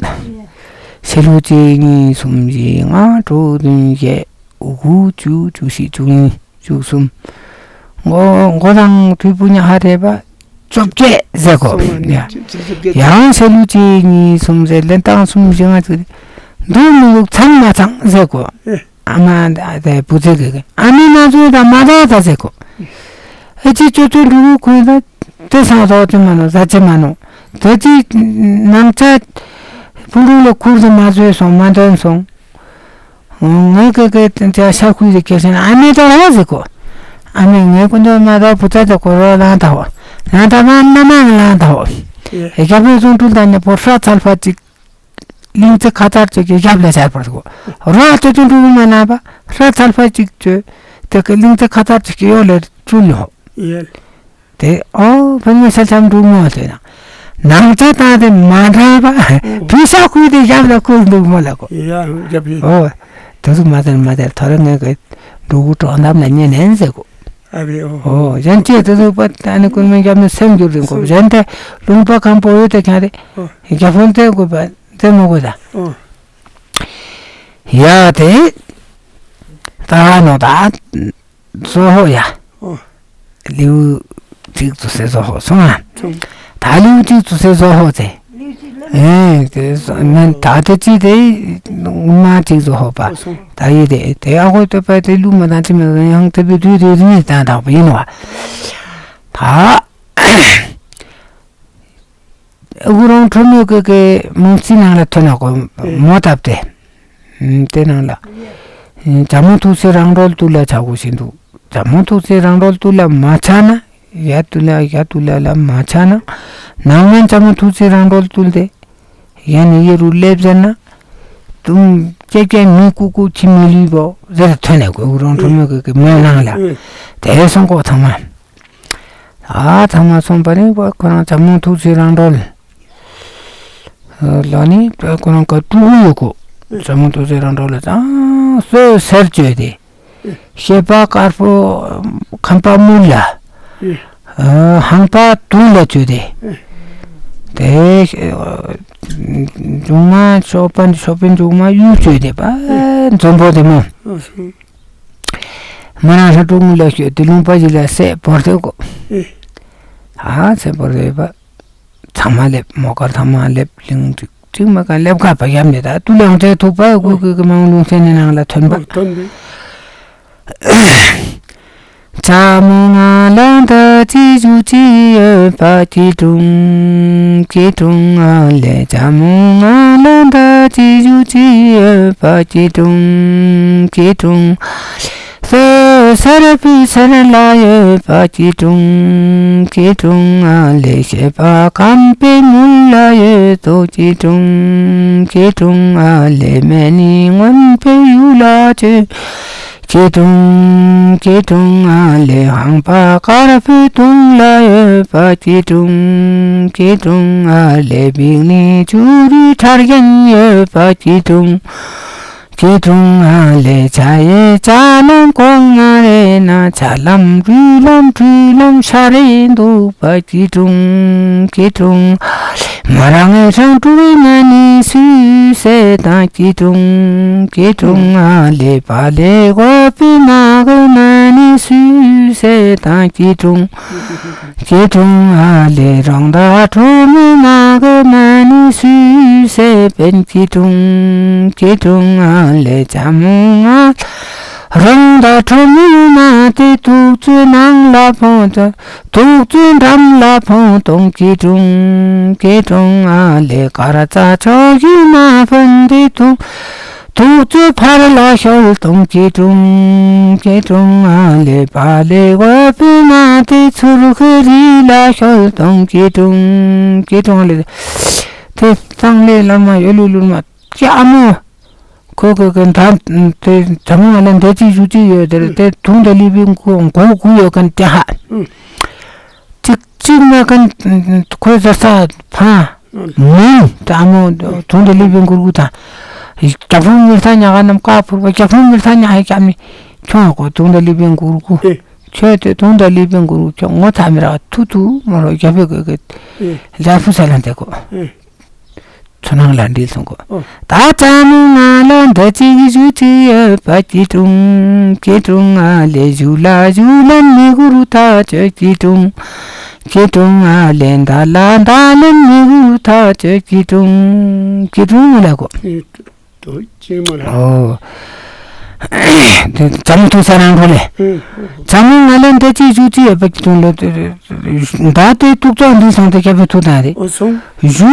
ཤེ་ལུ་གཅིག་གཉིས་གསུམ་བཞི་ལྔ་དྲུག་བདུན་བརྒྱད་དགུ་བཅུ་བཅུ་བཞི་བཅུ་གཉིས་བཅུ་གསུམ། མགོ་མགོ་དང་ཐུས་པུ་ཉ་ཧ་རེ་པ་བཅོ་བརྒྱད་ཟེར་གོ། ཡང་ཤེ་ལུ་གཅིག་གཉིས་གསུམ་ཟེར་ལན་སྟངས་གསུམ་བཞི་ལྔ་ཚུད་འདུག་མི་འདུག་ཚང་མ་ཚང་ཟེར་གོ། ཨ་མ་དེ་བུ་ཚེ་གི་ཨ་མི་མ་ཚོས་དང་མ་དག་ད་ཟེར་གོ། ཨེ་ཅི་ཅོ་ཅོ་འགྲུ་གུ་ཁུ་ད་དེ་སང་རོགས་ཅི་མ་ནོ་ཟ་ཅི་མ་ནོ། དེ་ཅི་ནང་ཆ་ཕུ་རུ་ལ་ཁུར་དུ་མ་ཚོས་སོང་མ་འདོན་སོང་། ངའི་གི་གི་དེ་ཤ་ཁུ་ཟེར་ཁྱེར་སོང་ཨ་མི་དེ་ར་ཟེར་གོ། ཨ་མི་ངའི་ཀུན་དོན་མ་དག་བུ་ཚ་དེ་གོ་རོགས་ལང་ད་ཧོ། ལང་ད་མ་མ་མ་ལང་ད་ཧོ། ཨེ་རྒྱ་བོད་ཟུང་འགྲུལ་ད་ནི་པོ་ཧྲ་ཚལ་ཕ་ཅིག་གླིང་ཚ་ཁ་ཐར་ཅིག་གི་ཞབས་ལ་ཤར་བར་གོ། ར་ཏེ་ཏུ་འགྲུ་མ་ན་པ་ཧྲ་ཚལ་ཕ་ཅིག་ཅོས་དེ་གི་གླིང་ཚ་ཁ་ཐར་ཅིག་གི་ཡོ་ལ་བཙུན་ཡོ། ཡལ། དེ་ཨོ་ཕན་མི་སལ་ཆམ་འདུག་མོ་ལྟོས་ན། ནང་ཆ་དང་དེ་མ་འདྲ་བ། ཕུ་ས་ཁུལ་དེ་ཞབས་ལ་ཁུལ་འདུག་མོ་ལ་གོ། ཡ་ཡ་བི། ཨོ། དེ་ཚོ་མ་དར་མ་དར་ཐོ་རེ་ངས་གི་འདུག་གྲོགས་འདབ་ལ་ཉན་ནན་ཟེར་གོ། ཨ་བི་ཨོ། ཨོ་གཞན་ཅེས་དེ་ཚོ་པ་ཨ་ནི་ཀུན་མི་རྒྱབ་ནས་སེམས་འགྱུར་རིང་གོ། གཞན་དེ་ལུང་པ་ཁམ་པོ་ཡོད་དེ་ཁྱང་རེ། ཨོ། རྒྱ་ཕོན་དེ་གོ་པ་དེ་མོ་གོ་ད། ཨོ། ཡ་དེ། ད་ནོ་ད། ཙོ་ཧོ་ཡ། ཨོ། ལིའུ་གཅིག་ཙོ་སེ་ཙོ་ཧོ་སོང་ང་། སོང་། ད་ལིའུ་གཅིག་ཙོ་སེ་ཙོ་ཧོ་ཙེ། ཨེ་དེ་སོ་མན་ད་དེ་ཅི་དེ་མ་གཅིག་ཙོ་ཧོ་པ། ཨོ་སོང་། ད་ཡི་དེ་དེ་ཨ་ཁོ་དེ་པ་དེ་ལུ་མ་དང་ཅི་མ་དང་ཡང་དེ་བི་དུས་དེ་རི་དང་དག་པ་ཡིན་བ། ད། ཨ་ཁུ་རོང་ཁྲོ་མོ་གི་གི་མུང་ཚི་ནང་ལ་ཐོན་ན་གོ། ཨེ། མོ་བཏབ་སྟེ། ཨུམ། དེ་ནང་ལ། ཨེ། ཇ་མོ་ཐུག་སེ་རང་གྲོལ་དུ་ལ་ཆ་གོ་ཞིག་འདུག་ཇ་མོ་ཐུག་སེ་རང་གྲོལ་དུ་ལ་མ་ཆ་ན། ཡ་དུ་ལ་ཡ་དུ་ལ་ལ་མ་ཆ་ན། ནང་མན་ཇ་མོ་ཐུག་སེ་རང་གྲོལ་དུ་ལ་དེ། ཡ་ནི་ཡེ་རུ་ལེབ་ཟེར་ན། དུམ་ཀྱེ་ཀྱེ་མི་ཀུ་ཀུ་ཁྱི་མི་ལུས་བོ་ཟེར་ཐོན་ནས་གོ། ཨ་ཁུ་རོང་ཁྲོ་མོ་གི་གི་མོའི་ནང་ལ། ཨེ། དེ་སོང་གོ་ཐང་མ། ཨ་ཚང་མ་སོང་པ་ནི་ཁོ་རང་ཇ་མོ་ཐུག་སེ་རང་གྲོལ་ལ་ནི་ཁོ་རང་ག་ཀྲུ་གུ་ཡོད་གོ། ཇ་མོ་ཐུག་སེ་རང་གྲོལ་ལ་ཙང་སོས་སེར་བཅོས་ཏེ། ཤེས་པ་དཀར་པོ་ཁམ་པ་སྨུག་ལ། ཧང་པ་དུང་ལ་བཅོས་ཏེ། དེ་མཇུག་མ་ཤོ་པན་ཤོ་པན་མཇུག་མ་གཡུ་བཅོས་ཏེ་པ་འཛོམས་པོ་དེ་མོ། མ་རང་ཧྲ་ཀྲུང་ལ་ཤོད་དེ་ལུང་པ་ཞིག་ལ་སྲས་བོར་ཐེ་གོ། ཨ་སྲས་བོར་ཐེ་བ། ཚང་མ་སླེབས། མོ་དཀར་ཚང་མ་སླེབས། གླིང་གཅིག་གཅིག་མ་ག་སླེབས་ཁ་པ་ཡབ་ནས་ད་དུ་ལང་ཚེ་ཐུག་པ་གུ་གུ་གུ་མང་ལུང་ཚན་ནས་ནང་ལ་ཐོན་པ། ཨོ་ཐོན་པས། ཇ་མོ་ང་ལ་འདི་ཅི་ཞུ་ཅི་ཡོད་པ་ཅི་དྲུང་ཅི་དྲུང་ཨ་ལེ། ཇ་མོ་ང་ལ་འདི་ཅི་ཞུ་ཅི་ཡོད་པ་ཅི་དྲུང་ཅི་དྲུང་། སོ་སར་བུ་སར་ལ་ཡོད་པ་ཅི་དྲུང་ཅི་དྲུང་ཨ་ལེ། ཤེས་པ་ཁམ་པའི་མུལ་ལ་ཡོད་དོ་ཅི་དྲུང་ཅི་དྲུང་ཨ་ལེ། མེ་ནི་སྔོན་པོའི་ཡུལ་ལ་བཅོས། ཅི་དྲུང་ཅི་དྲུང་ཨ་ལེ། ཧང་པ་དཀར་པོའི་དུང་ལ་ཡོད་པ་ཅི་དྲུང་ཅི་དྲུང་ཨ་ལེ། བིག་ནི་ཆུ་རུའི་ཁྲར་རྒྱན་ཡོད་པ་ཅི་དྲུང་ཅི་དྲུང་ཨ་ལེ། ཇ་ཡེ་ཇ་ལམ་གོང་ང་རེ་ན་ཇ་ལམ་རུས་ལམ་ཁྲུས་ལམ་ཤ་རེ་འདུག་པ་ཅི་དྲུང་ཅི་དྲུང་ཨ་ལེ། མ་རང་ངའི་ཧྲང་ཀྲུག་གི་མ་ནི་སུས་སེ་དང་ཅི་དྲུང་ཅི་དྲུང་ཨ་ལེ། པ་ལེ་གོ་པི་མ་གི་མ་ནི་སུས་སེ་དང་ཅི་དྲུང་ཅི་དྲུང་ཨ་ལེ། རོང་ད་ཁྲོ་མི་མ་གི་མ་ནི་སུས་སེ་པན་ཅི་དྲུང་ཅི་དྲུང་ཨ་ལེ། ཇ་མོ་ང་རོང་ད་ཁྲོ་མི་མ་དེ་དུག་ཚོད་ནང་ལ་ཕོང་ཚོད། དུག་ཚོད་འགྲམ་ལ་ཕོང་དོང་ཅི་དྲུང་ཅི་དྲུང་ཨ་ལེ། དཀར་རྩ་ཕྱོགས་ཀྱི་མ་ཕན་དེ་དུག་དུག་ཚོད་ཕར་ལ་ཤོལ་དོང་ཅི་དྲུང་ཅི་དྲུང་ཨ་ལེ། པ་ལེ་གོ་པི་མ་དེ་ཚུར་ཁི་རི་ལ་ཤོལ་དོང་ཅི་དྲུང་ཅི་དྲུང་ཨ་ལེ། དེ་གཙང་ལེ་ལར་མ་ཡོད་ལུ་ལུར་མ་ཅི་ཨ་མོ། ཁོ་གི་གི་ད་དེ་ཇ་མོ་ང་ལ་འདི་ཅི་ཞུ་ཅི་ཡོད་དེ་རེད། དེ་དུང་དང་ལི་པིན་གུ་མགོ་གུ་ཡོད་མཁན་དེ་ཧ། ཅིག་ཅིག་མ་མཁན་ཁོ་ཟ་ས་ཕ་མིན་ད་མོ་དུང་དང་ལི་པིན་གུར་གུ་ད་རྒྱ་ཕུང་མི་ཐ་ཉ་ག་ནམ་ཀ་ཕུར་པ་རྒྱ་ཕུང་མི་ཐ་ཉ་ཧ་ཀྱ་མི་ཁྱོང་གོ་དུང་དང་ལི་པིན་གུར་གུ་ཁྱོད་དེ་དུང་དང་ལི་པིན་གུར་གུ་ཁྱོད་ངོ་ཐ་མི་ར་ཐུ་ཐུ་མ་རོ་རྒྱ་ཕེ་གི་གི་ལ་ཕུ་ས་ལ་འདེ་གོ། ཚོ་ནང་ལ་འདྲིལ་སོང་གོ། ཨོ། ད་ཅ་མོ་ང་ལ་འདི་གཅིག་ཞུ་གཅིག་ཡོད་པ་ཅི་དྲུང་ཅི་དྲུང་ཨ་ལེ། ཞུ་ལ་ཞུ་ལན་མི་གུ་རུ་ཐག་ཆོད་ཅི་དྲུང་ཅི་དྲུང་ཨ་ལེ། འདའ་ལ་འདའ་ལན་མི་གུ་རུ་ཐག་ཆོད་ཅི་དྲུང་ཅི་དྲུང་ཨ་ལེ་གོ། ཨོ། དེ་ཇ་མོ་ཐུག་ས་རང་ཁོ་ལེ། ཨུ། ཇ་མོ་ང་ལ་འདི་གཅིག་ཞུ་གཅིག་ཡོད་པ་ཅི་དྲུང་ལ། ད་དེ་ཏུག་ཙོག་འདི་སོང་སྟེ་སྐྱ་བོའི་ཐུག་དང་རེད། ཨོ་སོང་། ཞུ་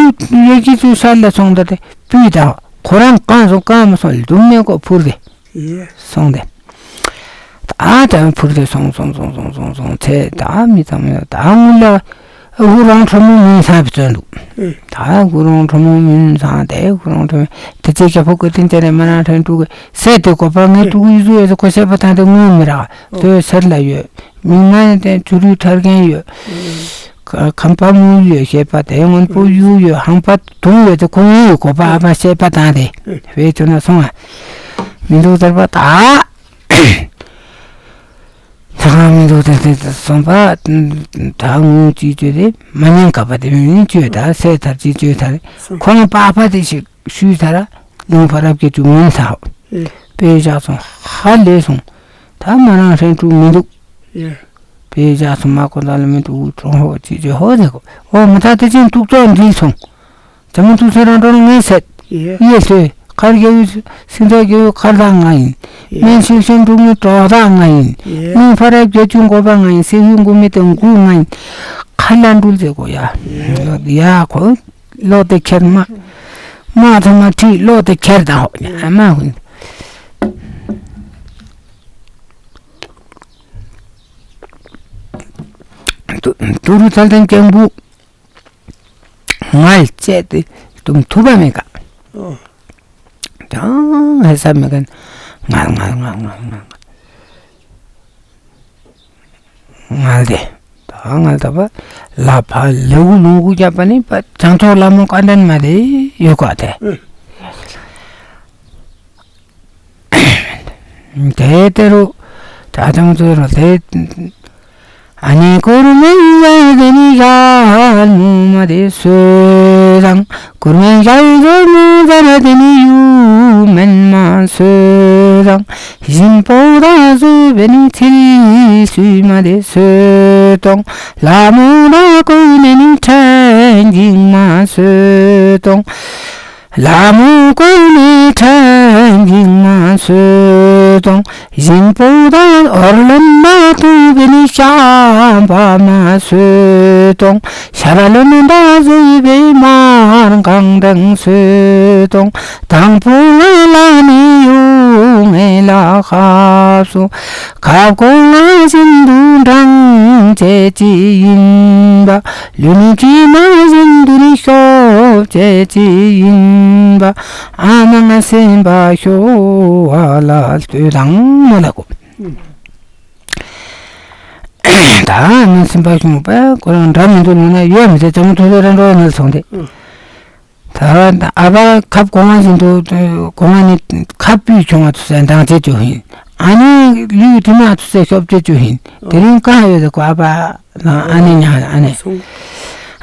ཡོད་ཀྱི་ཚུལ་ས་ལ་སོང་ད་དེ་སྤུས་དང་ཁོ་རང་གང་སོང་གང་མ་སོང་ལྡུམ་ནས་ཀོ་ཕུར་དེ་ཡེ། སོང་དེ། ད་ད་ཕུར་དེ་སོང་སོང་སོང་སོང་སོང་སོང་ཚེ་ད་མི་ཚང་མ་ད་ངུ་ལ། དགུ་རོང་ཁྲོ་མོ་མིན་ས་བཙོན་འདུག། ཨེ། ད་དགུ་རོང་ཁྲོ་མོ་མིན་ས་དེ་དགུ་རོང་ཁྲོ་མོ་དེ་ཚེ་རྒྱལ་པོ་བཀའ་དྲིན་ཅན་རེ་མ་རང་ཁྲོན་ཕྲུག་གི་སྲས་དེ་གོ་པ་ངའི་ཕྲུ་གུ་ཡུ་ཟུ་ཡོད་ཚེ་ཁོ་བཤད་པ་དང་དེ་དངུལ་མི་རག་ཚོའི་སར་ལ་ཡོད། མིག་མ་དེ་ཆུ་རུའི་ཁྲར་མཁན་ཡོད། ཁམ་པ་མུ་ཡོད་བཤད་པ་དེ་སྔོན་པོ་ཡུ་ཡོད་ཧང་པ་དུང་ཡོད་དེ་ཁོ་ངའི་གོ་པ་ཨ་ཕ་བཤད་པ་དང་དེ་བེད་ཆོ་ན་སོང་ཨ། མི་འདུག་ཟེར་པ་ད། ད་གང་མི་འདུག་དེ་དེ་སོང་པ། ད་ངུ་ཅི་བཅོས་ཏེ་མ་ཉན་ག་པ་དེ་མི་བཅོས་ད་སེ་ཐར་ཅི་བཅོས་ཐར། ཁོང་པ་ཕ་དེ་ཞིག་ཤུས་ཐར། ལུང་ཕ་རབ་ཀྱི་ཅུ་མིན་ཐའོ། ཨེ། པེ་བཞག་སོང་ཧ་ལས་སོང་། ད་མ་རང་ཧྲན་ཀྲུག་མི་འདུག། ཨེ། པེ་བཞག་སོང་མ་ཁོ་ད་ལ་མི་འདུག་གྲོང་ཧོ་ཅི་བཅོས་ཧོ་ཟེར་གོ། ཨོ་མི་ད་དེ་ཅན་ཏུག་ཏོ་འདྲིལ་སོང་། ཇ་མོ་ཐུག་སེ་རང་འགྲོ་ལ་ངས་སད། ཡེ། ཡེ་ལྷོད། མཁར་རྒྱལ་བོའི་སེང་སྟག་རྒྱལ་བོའི་མཁར་བདག་ང་ཡིན། ཡེ། སྨན་ཤེས་ཤེས་འབྲུག་མོའི་གྲོགས་བདག་ང་ཡིན། ཡེ། མིང་ཕ་རབ་བརྒྱད་ཅུ་འགོ་པ་ང་ཡིན། སེ་ཧུའི་འགོ་མི་དང་འགུ་ང་ཡིན། ཁ་ལ་འགྲུལ་ཟེར་གོ་ཡ། ཡེ། ཡ་ཁོ་ལོག་དེ་ཁྱེར་མ། མ་ཐ་མ་ཁྲིད་ལོག་དེ་ཁྱེར་དང་ཧོ་ཡ་མ་ཧུན། ཏུ་ཏུ་རུ་ཚལ་དང་སྐྱང་བུ། ངལ་བཅད་དེ་དུང་ཐུབ་པ་མེད་ཀ། ཨོ། ཅང་ཧེ་ས་མེད་ཀ། ངལ་ངལ་ངལ་ངལ་ངལ། ངལ་དེ། ད་ངལ་ད་པ་ལ་ཕ་ལེའུ་ལུང་གུ་རྒྱབ་པ་ནི་པ་བྱང་ཆོག་ལ་མོ་བཀའ་དྲིན་མ་དེ་ཡོད་ཀ་དེ། ཨེ། དེ་དེ་རུ་ད་དང་དེ་རུ་དེ། ཨ་ནི་གུར་མིང་ཡ་དེ་ནི་ཡ་ནུ་མ་དེ་སུ་དང་། གུར་མིང་ཡ་ཡི་ཟོ་ནུ་ཟ་ར་དེ་ནི་ཡུ་མེན་མ་སུ་དང་། ཞིན་པོ་ད་སུ་བེ་ནི་ཚིལ་སུ་མ་དེ་སུ་དང་། ལ་མོ་ད་གུ་ནེ་ནི་ཁྲེན་ཡིང་མ་སུ་དང་། ལ་མོ་གོ་ནི་ཁྲེན་ཡིན་མ་སུ་དང་། ཞིན་པོ་དང་ཨོར་ལོན་མ་ཏུ་བི་ནི་ཤམ་པ་མ་སུ་དང་། ཤ་ར་ལོན་མ་ཟུ་བི་མར་གང་དང་སུ་དང་། དང་པོ་ང་ལ་ནི་ཡུང་ངེ་ལ་ཁབ་སུ། ཁབ་གོང་ང་བཞིན་དུ་འབྲང་བྱེད་ཀྱི་ཡིན་པ། ལུས་ནི་ཀྱི་མ་བཞིན་དུ་ནི་ཤོབ་བྱེད་ཀྱི་ཡིན་པ། ཨ་ནང་སེམས་པ་ཤོ་བ་ལ་ལྟོས་དང་མོ་ལ་གོ། ད་ཨ་ནང་སེམས་པ་ཤོ་བ་ཁོ་རང་འདྲ་མི་འདུག་ལུང་ན་ཡོད་མི་ཚེ་ཙམ་ཐུག་ཚེ་ར་འགྲོ་ནས་སོང་སྟེ། ད་ཨ་ཕ་ཁབ་གོང་མ་བཞིན་དུ་གོང་མ་ནི་ཁབ་སྤུས་ཆུང་བ་ཚོ་ཟེར་འདང་བྱེད་རྒྱུ་ཡིན། ཨ་ནི་ལུས་དུ་མ་ཚོ་ཟེར་ཤོབ་བྱེད་རྒྱུ་ཡིན། དེ་རིང་གང་ཡོད་ཟེར་གོ་ཨ་ཕ་ཨ་ནི་ཉང་ཨ་ནི།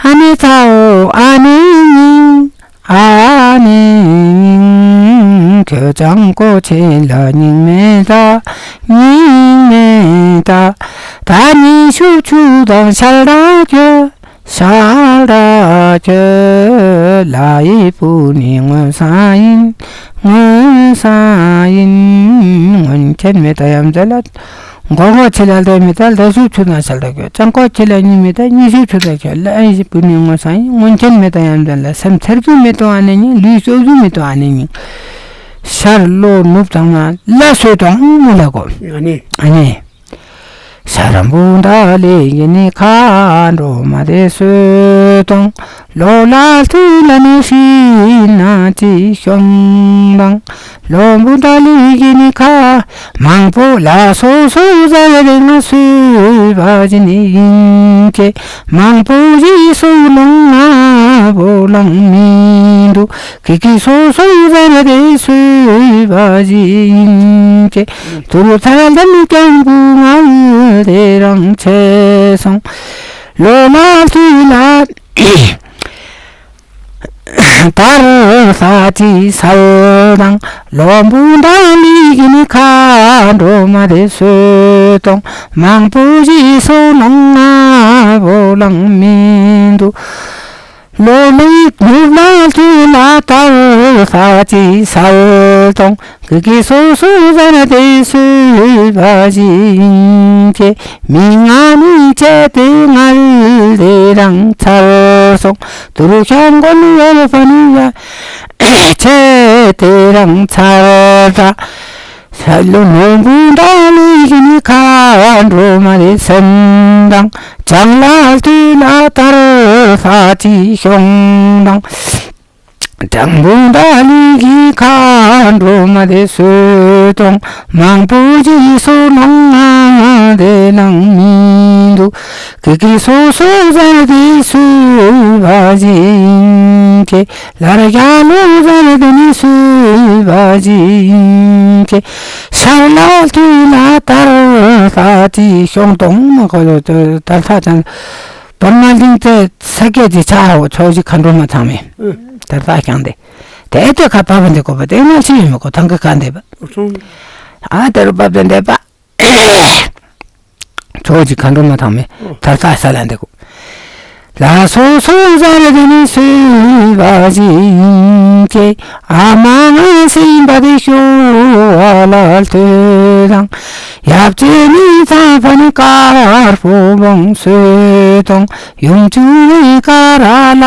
ཨ་ནི་ཚ་འོ་ཨ་ནི་སྙིང་། ཨ་ནི་སྙིང་། ཁྱོད་ཅང་གོ་ཆེ་ལ་སྙིང་མེད་ད། སྙིང་མེད་ད། ད་ནི་ཤུབ་ཆུ་དང་ཤལ་ད་ཁྱོད། ཤར་ར་ཁྱོད་ལ་ཡི་བུ་ནི་མངོན་སངས་ཡིན། མངོན་སངས་ཡིན། མངོན་མཁྱེན་མི་ད་ཡམ་ཟེར་ལ། མགོ་མགོ་ཆེ་ལ་ལྡེ་མི་ད་ལྡེ་ཤུབ་ཆུ་དང་ཤལ་ད་ཁྱོད། ཅང་གོ་ཆེ་ལ་གཉིས་མི་ད་གཉིས་ཤུབ་ཆུ་ད་ཁྱོད། ལ་ཡི་བུ་ནི་མངོན་སངས་ཡིན། མངོན་མཁྱེན་མི་ད་ཡམ་ཟེར་ལ། སེམས་ཚེར་རྒྱུ་མི་དོ་ཨ་ནི་ཉིན། ལུས་ཤོར་རྒྱུ་མི་དོ་ཨ་ནི་ཉིན། ཤར་ལོ་ནུབ་དང་ན་ལ་སོས་དང་མོ་ལ་གོ། ཨ་ནི། ཨ་ནི། ཤ་རམ་བུ་འདྲ་ལེ་ཡི་ནི་ཁ་འགྲོ་མ་དེ་སོད་དང་། ལོ་ལ་ཐུ་ལ་ནི་ཧྲི་ན་ཅི་ཤོང་དང་། ལོ་བུ་འདྲ་ལེ་ཡི་ནི་ཁ་མང་པོ་ལ་སོ་སོ་ཟ་རེ་ང་སུ་བ་ཇི་ནི་ཡིན་ཀྱེ། མང་པོ་ཞིག་སུ་ལོང་ང་བོ་ལང་མི་འདུག། ཀི་ཀི་སོ་སོ་ཡི་བར་དེ་སུ་བ་ཞིག་ཡིན་ཅེ། དུར་ཚར་ལྡན་སྐྱང་བུ་ངལ་དེ་རང་ཆེ་སོང་། ལོ་ལ་དུས་ལ་དར་ས་ཅི་སལ་དང་། ལོ་འབུ་འདྲ་ལི་གི་ནི་ཁ་འགྲོ་མ་དེ་སུ་གཏོང་། མང་པོ་ཞིག་སོ་ལོང་ང་བོ་ལང་མི་འདུག། ལོ་ལོ་ཡི་ནུབ་ལ་ལུས་ལ་དར་ས་ཅི་སལ་གཏོང་། གི་གི་སོ་སོ་བར་དེ་སུ་བ་ཞིག་ཡིན་ཅེ། མི་ང་ནི་ཅེ་དེ་ངལ་དེ་རང་ཚར་སོང་། དུ་རུ་ཤང་གོ་ནི་ཡོ་ཕ་ནི་ཡ་ཅེ་དེ་རང་ཚར་ད། ས་ལུ་ནོར་བུ་འདྲ་ལུས་ཀྱི་ནི་མཁའ་འགྲོ་མ་དེ་སེམས་དང་། བྱང་ལ་སྟོད་ལ་དར་ས་ཅི་ཤོང་དང་། སྦྲང་བུ་འདྲ་ལུས་ཀྱི་མཁའ་འགྲོ་མ་དེ་སོད་དང་། མང་པོ་ཅིག་སོ་ནང་ང་དེ་ནང་མི་འདུག། ཀི་ཀི་སོ་སོ་ཟེར་དེ་སོད་པ་ཅི་ཡིན་གྱི། ལར་རྒྱ་ལོ་ཟེར་དེ་ནི་སོད་པ་ཅི་ཡིན་གྱི། ཤར་ལ་སྟོད་ལ་དར་ས་ཅི་ཤོང་དང་། མ་ཁོ་ལོ་དར་ས་ཅང་། བར་མ་གླིང་དེ་ས་སྐད་ཅིག་ཆགས་འོ། ཕྱོགས་བཞི་མཁའ་འགྲོ་མ་ཚང་མས། ཨུ། དར་ས་ཤང་དེ། དེ་དེ་ཁ་བབས་འདི་གོ་བ་དེ་ན་ཅི་ཡོད་མི་གོ་ཐང་གི་ག་འདེབས། ཨུ་སོང་། ཨ་དེ་རུ་བབས་འདེབས་པ། ཕྱོགས་བཞི་མཁའ་འགྲོ་མ་ཚང་མས། ཨུ། དར་ས་ས་ལ་འདི་གོ། ལ་སོ་སོ་ཟེར་དེ་ནི་སོད་པ་ཅི་ཡིན་གྱི། ཨ་མ་ང་སེམས་པ་དེ་ཤོ་བ་ལ་ལྟོས་དང་། ཡབ་ཆེན་ནི་ཚ་བ་ནི་དཀར་པོ་བོང་སོད་དང་། ཡུམ་ཆུང་ནི་ཀ་ར་ལ་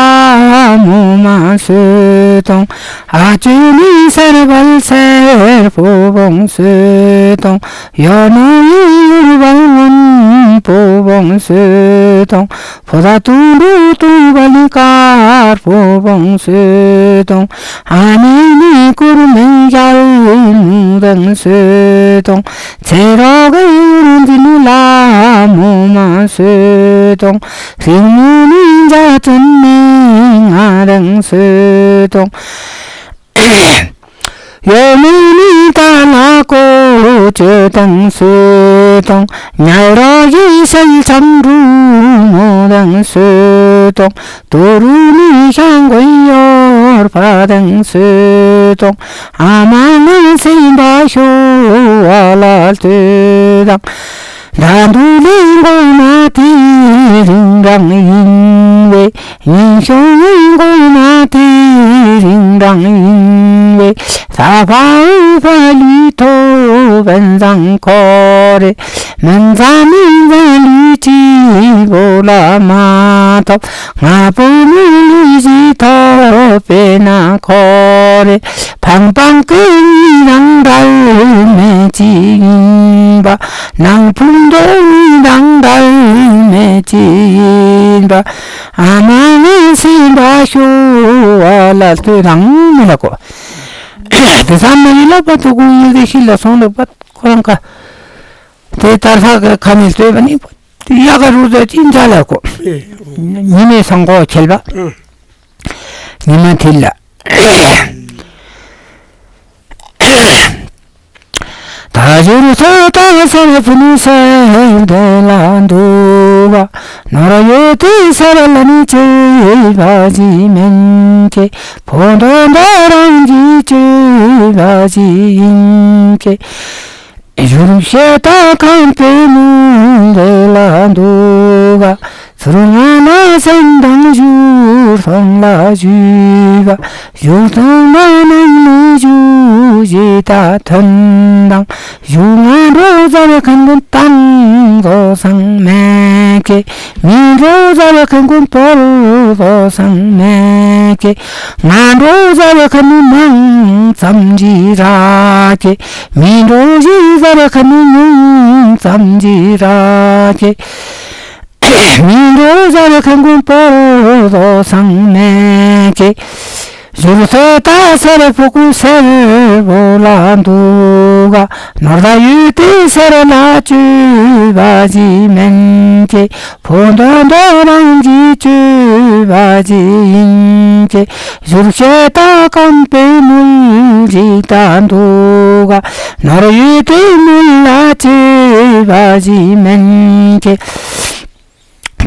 མོ་མ་སོད་དང་། ཨ་ཅོ་ནི་སེར་བལ་སེར་པོ་བོང་སོད་དང་། ཡོ་ནོ་ཡི་ཡུར་བལ་སྔོན་པོ་བོང་སོད་དང་། ཕོ་ད་ཏུང་རུ་ཏུང་བ་ལི་དཀར་པོ་བོང་སོད་དང་། ཨ་ནི་ནི་ཀུར་མེ་ཡལ་མུ་རང་སོད་དང་། ཚེ་རོགས་གི་ཡུར་འཛིན་ལ་མོ་མ་སོད་དང་། རིང་མོ་ནི་འཇའ་ཚོན་མེ་ང་རང་སོད་དང་། ཡོ་མོ་ནི་ད་ལ་ཀོ་ཅོ་དང་སོད་དང་། ཉལ་རོགས་ཡི་སལ་ཆམ་རུ་མོ་དང་སོད་དང་། ཏོ་རུ་ནི་ཤང་གོན་ཡོར་པ་དང་སོད་དང་། ཨ་མ་ང་སེམས་པ་ཤོ་བ་ལ་ལྟོས་དང་། ད་དུ་ལེན་གོ་མ་དེ་རིང་རང་ཡིན་བས། ཉིན་ཤོང་ཡིན་གོ་མ་དེ་རིང་རང་ཡིན་བས། ས་ཕ་འུ་ཕ་ལུས་ཐོབ་བན་ཟང་ཁོ་རེ། མན་ཛ་མིན་ཛ་ལུས་ཅི་བོ་ལ་མ་ཐོབ། ང་པོ་མི་ལུས་ཅི་ཐོབ་པས་ན་ཁོ་རེ། ཕང་པང་ཀི་ནི་དང་འབྲལ་མེད་ཅི་ཡིན་པ། ནང་ཕུང་དོ་ནི་དང་འབྲལ་མེད་ཅི་ཡིན་པ། ཨ་མ་ནི་སེམས་པ་ཤོ་བ་ལ་ལྟོས་དང་མི་ལ་གོ། དེ་ཙམ་མ་ཡིན་ལ་པ་ཏུ་ཀུ་ཡི་དེ་ཤི་ལ་སོང་ལ་པ་ཁོ་རང་ཁ། དེ་ལྟར་ཧ་ག་ཁ་ནས་ལྟོས་པ་ནི། ཡ་ག་རུ་ཟ་ཅིན་ཇ་ལ་གོ། ཉི་མའི་སང་གོ་ཁྱེལ་པ། ཉི་མ་ཐིལ་ལ། ད་ཞུར་ཚོད་ད་སར་ཕུ་ནུ་སར་དེ་ལ་འདུག་ག། ནོར་ཡོད་དེ་སར་ལ་ནི་བཅོས་པ་ཅི་མིན་གྱི། ཕོ་འདོན་ད་རང་གིས་བཅོས་པ་ཅི་ཡིན་གྱི། ཞུར་ཤེས་ད་ཁང་པའི་མུན་དེ་ལ་འདུག་ག། ཚུར་ང་ན་སེམས་དང་ཞུར་ཐོང་ལ་ཞུས་པ། ཞུར་ཐོང་ན་ནང་ནས་ཞུ་ཞེས་ད་ཐོན་དང་། ཞུ་ང་འགྲོ་ཟ་བའི་ཁན་ཀུན་ཏང་ཟོ་སང་མེད་ཀེ། མི་འགྲོ་ཟ་བའི་ཁན་ཀུན་པོར་ཟོ་སང་མེད་ཀེ། ང་འགྲོ་ཟ་བའི་ཁན་ཀུན་མང་ཙམ་ཞིག་རག་ཀེ། མི་འགྲོ་ཞིག་ཟ་བའི་ཁན་ཀུན་ཉུང་ཙམ་ཞིག་རག་ཀེ། མི་འགྲོ་ཟ་བའི་ཁན་ཀུན་པོར་ཟོ་སང་མེད་ཀེ། ཞུར་ཚོད་ད་སར་ཕུ་ཀུ་སར་བོ་ལ་འདུག་ག། ནོར་ད་ཡོད་དེ་སར་ལ་བཅོས་པ་ཅི་མིན་ཀེ། ཕོ་འདོན་ད་རང་གིས་བཅོས་པ་ཅི་ཡིན་ཀེ། ཞུར་ཤེས་ད་ཁང་པའི་མུན་ཞིག་ད་འདུག་ག། ནོར་ཡོད་དེ་མུན་ལ་བཅོས་པ་ཅི་མིན་ཀེ།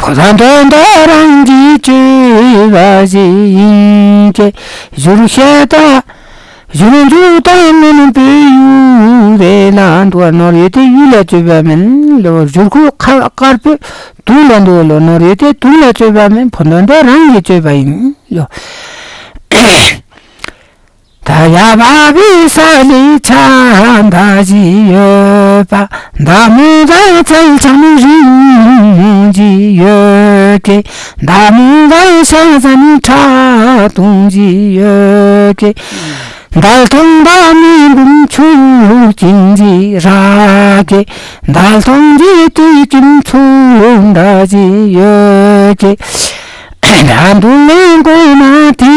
ཕོ་ད་འདོན་ད་རང་གིས་བཅོས་པ་ཅི་ཡིན་ཀེ། ཞུར་ཤེས་ད། ཞུར་འཇུག་ད་མིན་པའི་ཡུལ་དེ་ལ་འདུག་ག། ནོར་ཡོད་དེ་ཡུལ་ལ་བཅོས་པ་མིན་ལོ། ཞུར་ཁུ་ཁ་དཀར་པོའི་དུག་ལ་འདུག་ལོ། ནོར་ཡོད་དེ་དུག་ལ་བཅོས་པ་མིན། ཕོ་འདོན་ད་རང་གིས་བཅོས་པ་ཡིན་ལོ། ད་ཡ་བ་བི་ས་ལི་ཆ་འདའ་ཞིག་ཡོད་པ། འདའ་མོ་འདའ་ཚལ་ཆང་ནི་རིང་མོ་ཞིག་ཡོད་ཀེ། འདའ་མོ་འདའ་ཤ་ཟ་ནི་ཁྲག་འཐུང་ཞིག་ཡོད་ཀེ། མདའ་ལྟོང་འདྲ་མི་འབུམ་ཆུ་ཅིང་ཅི་ར་ཀེ། མདའ་ལྟོང་ཅི་དུས་ཀྱི་མཚུ་འདྲ་ཅི་ཡོད་ཀེ། དགྲ་འདུལ་བའི་མགོ་ན་དེ་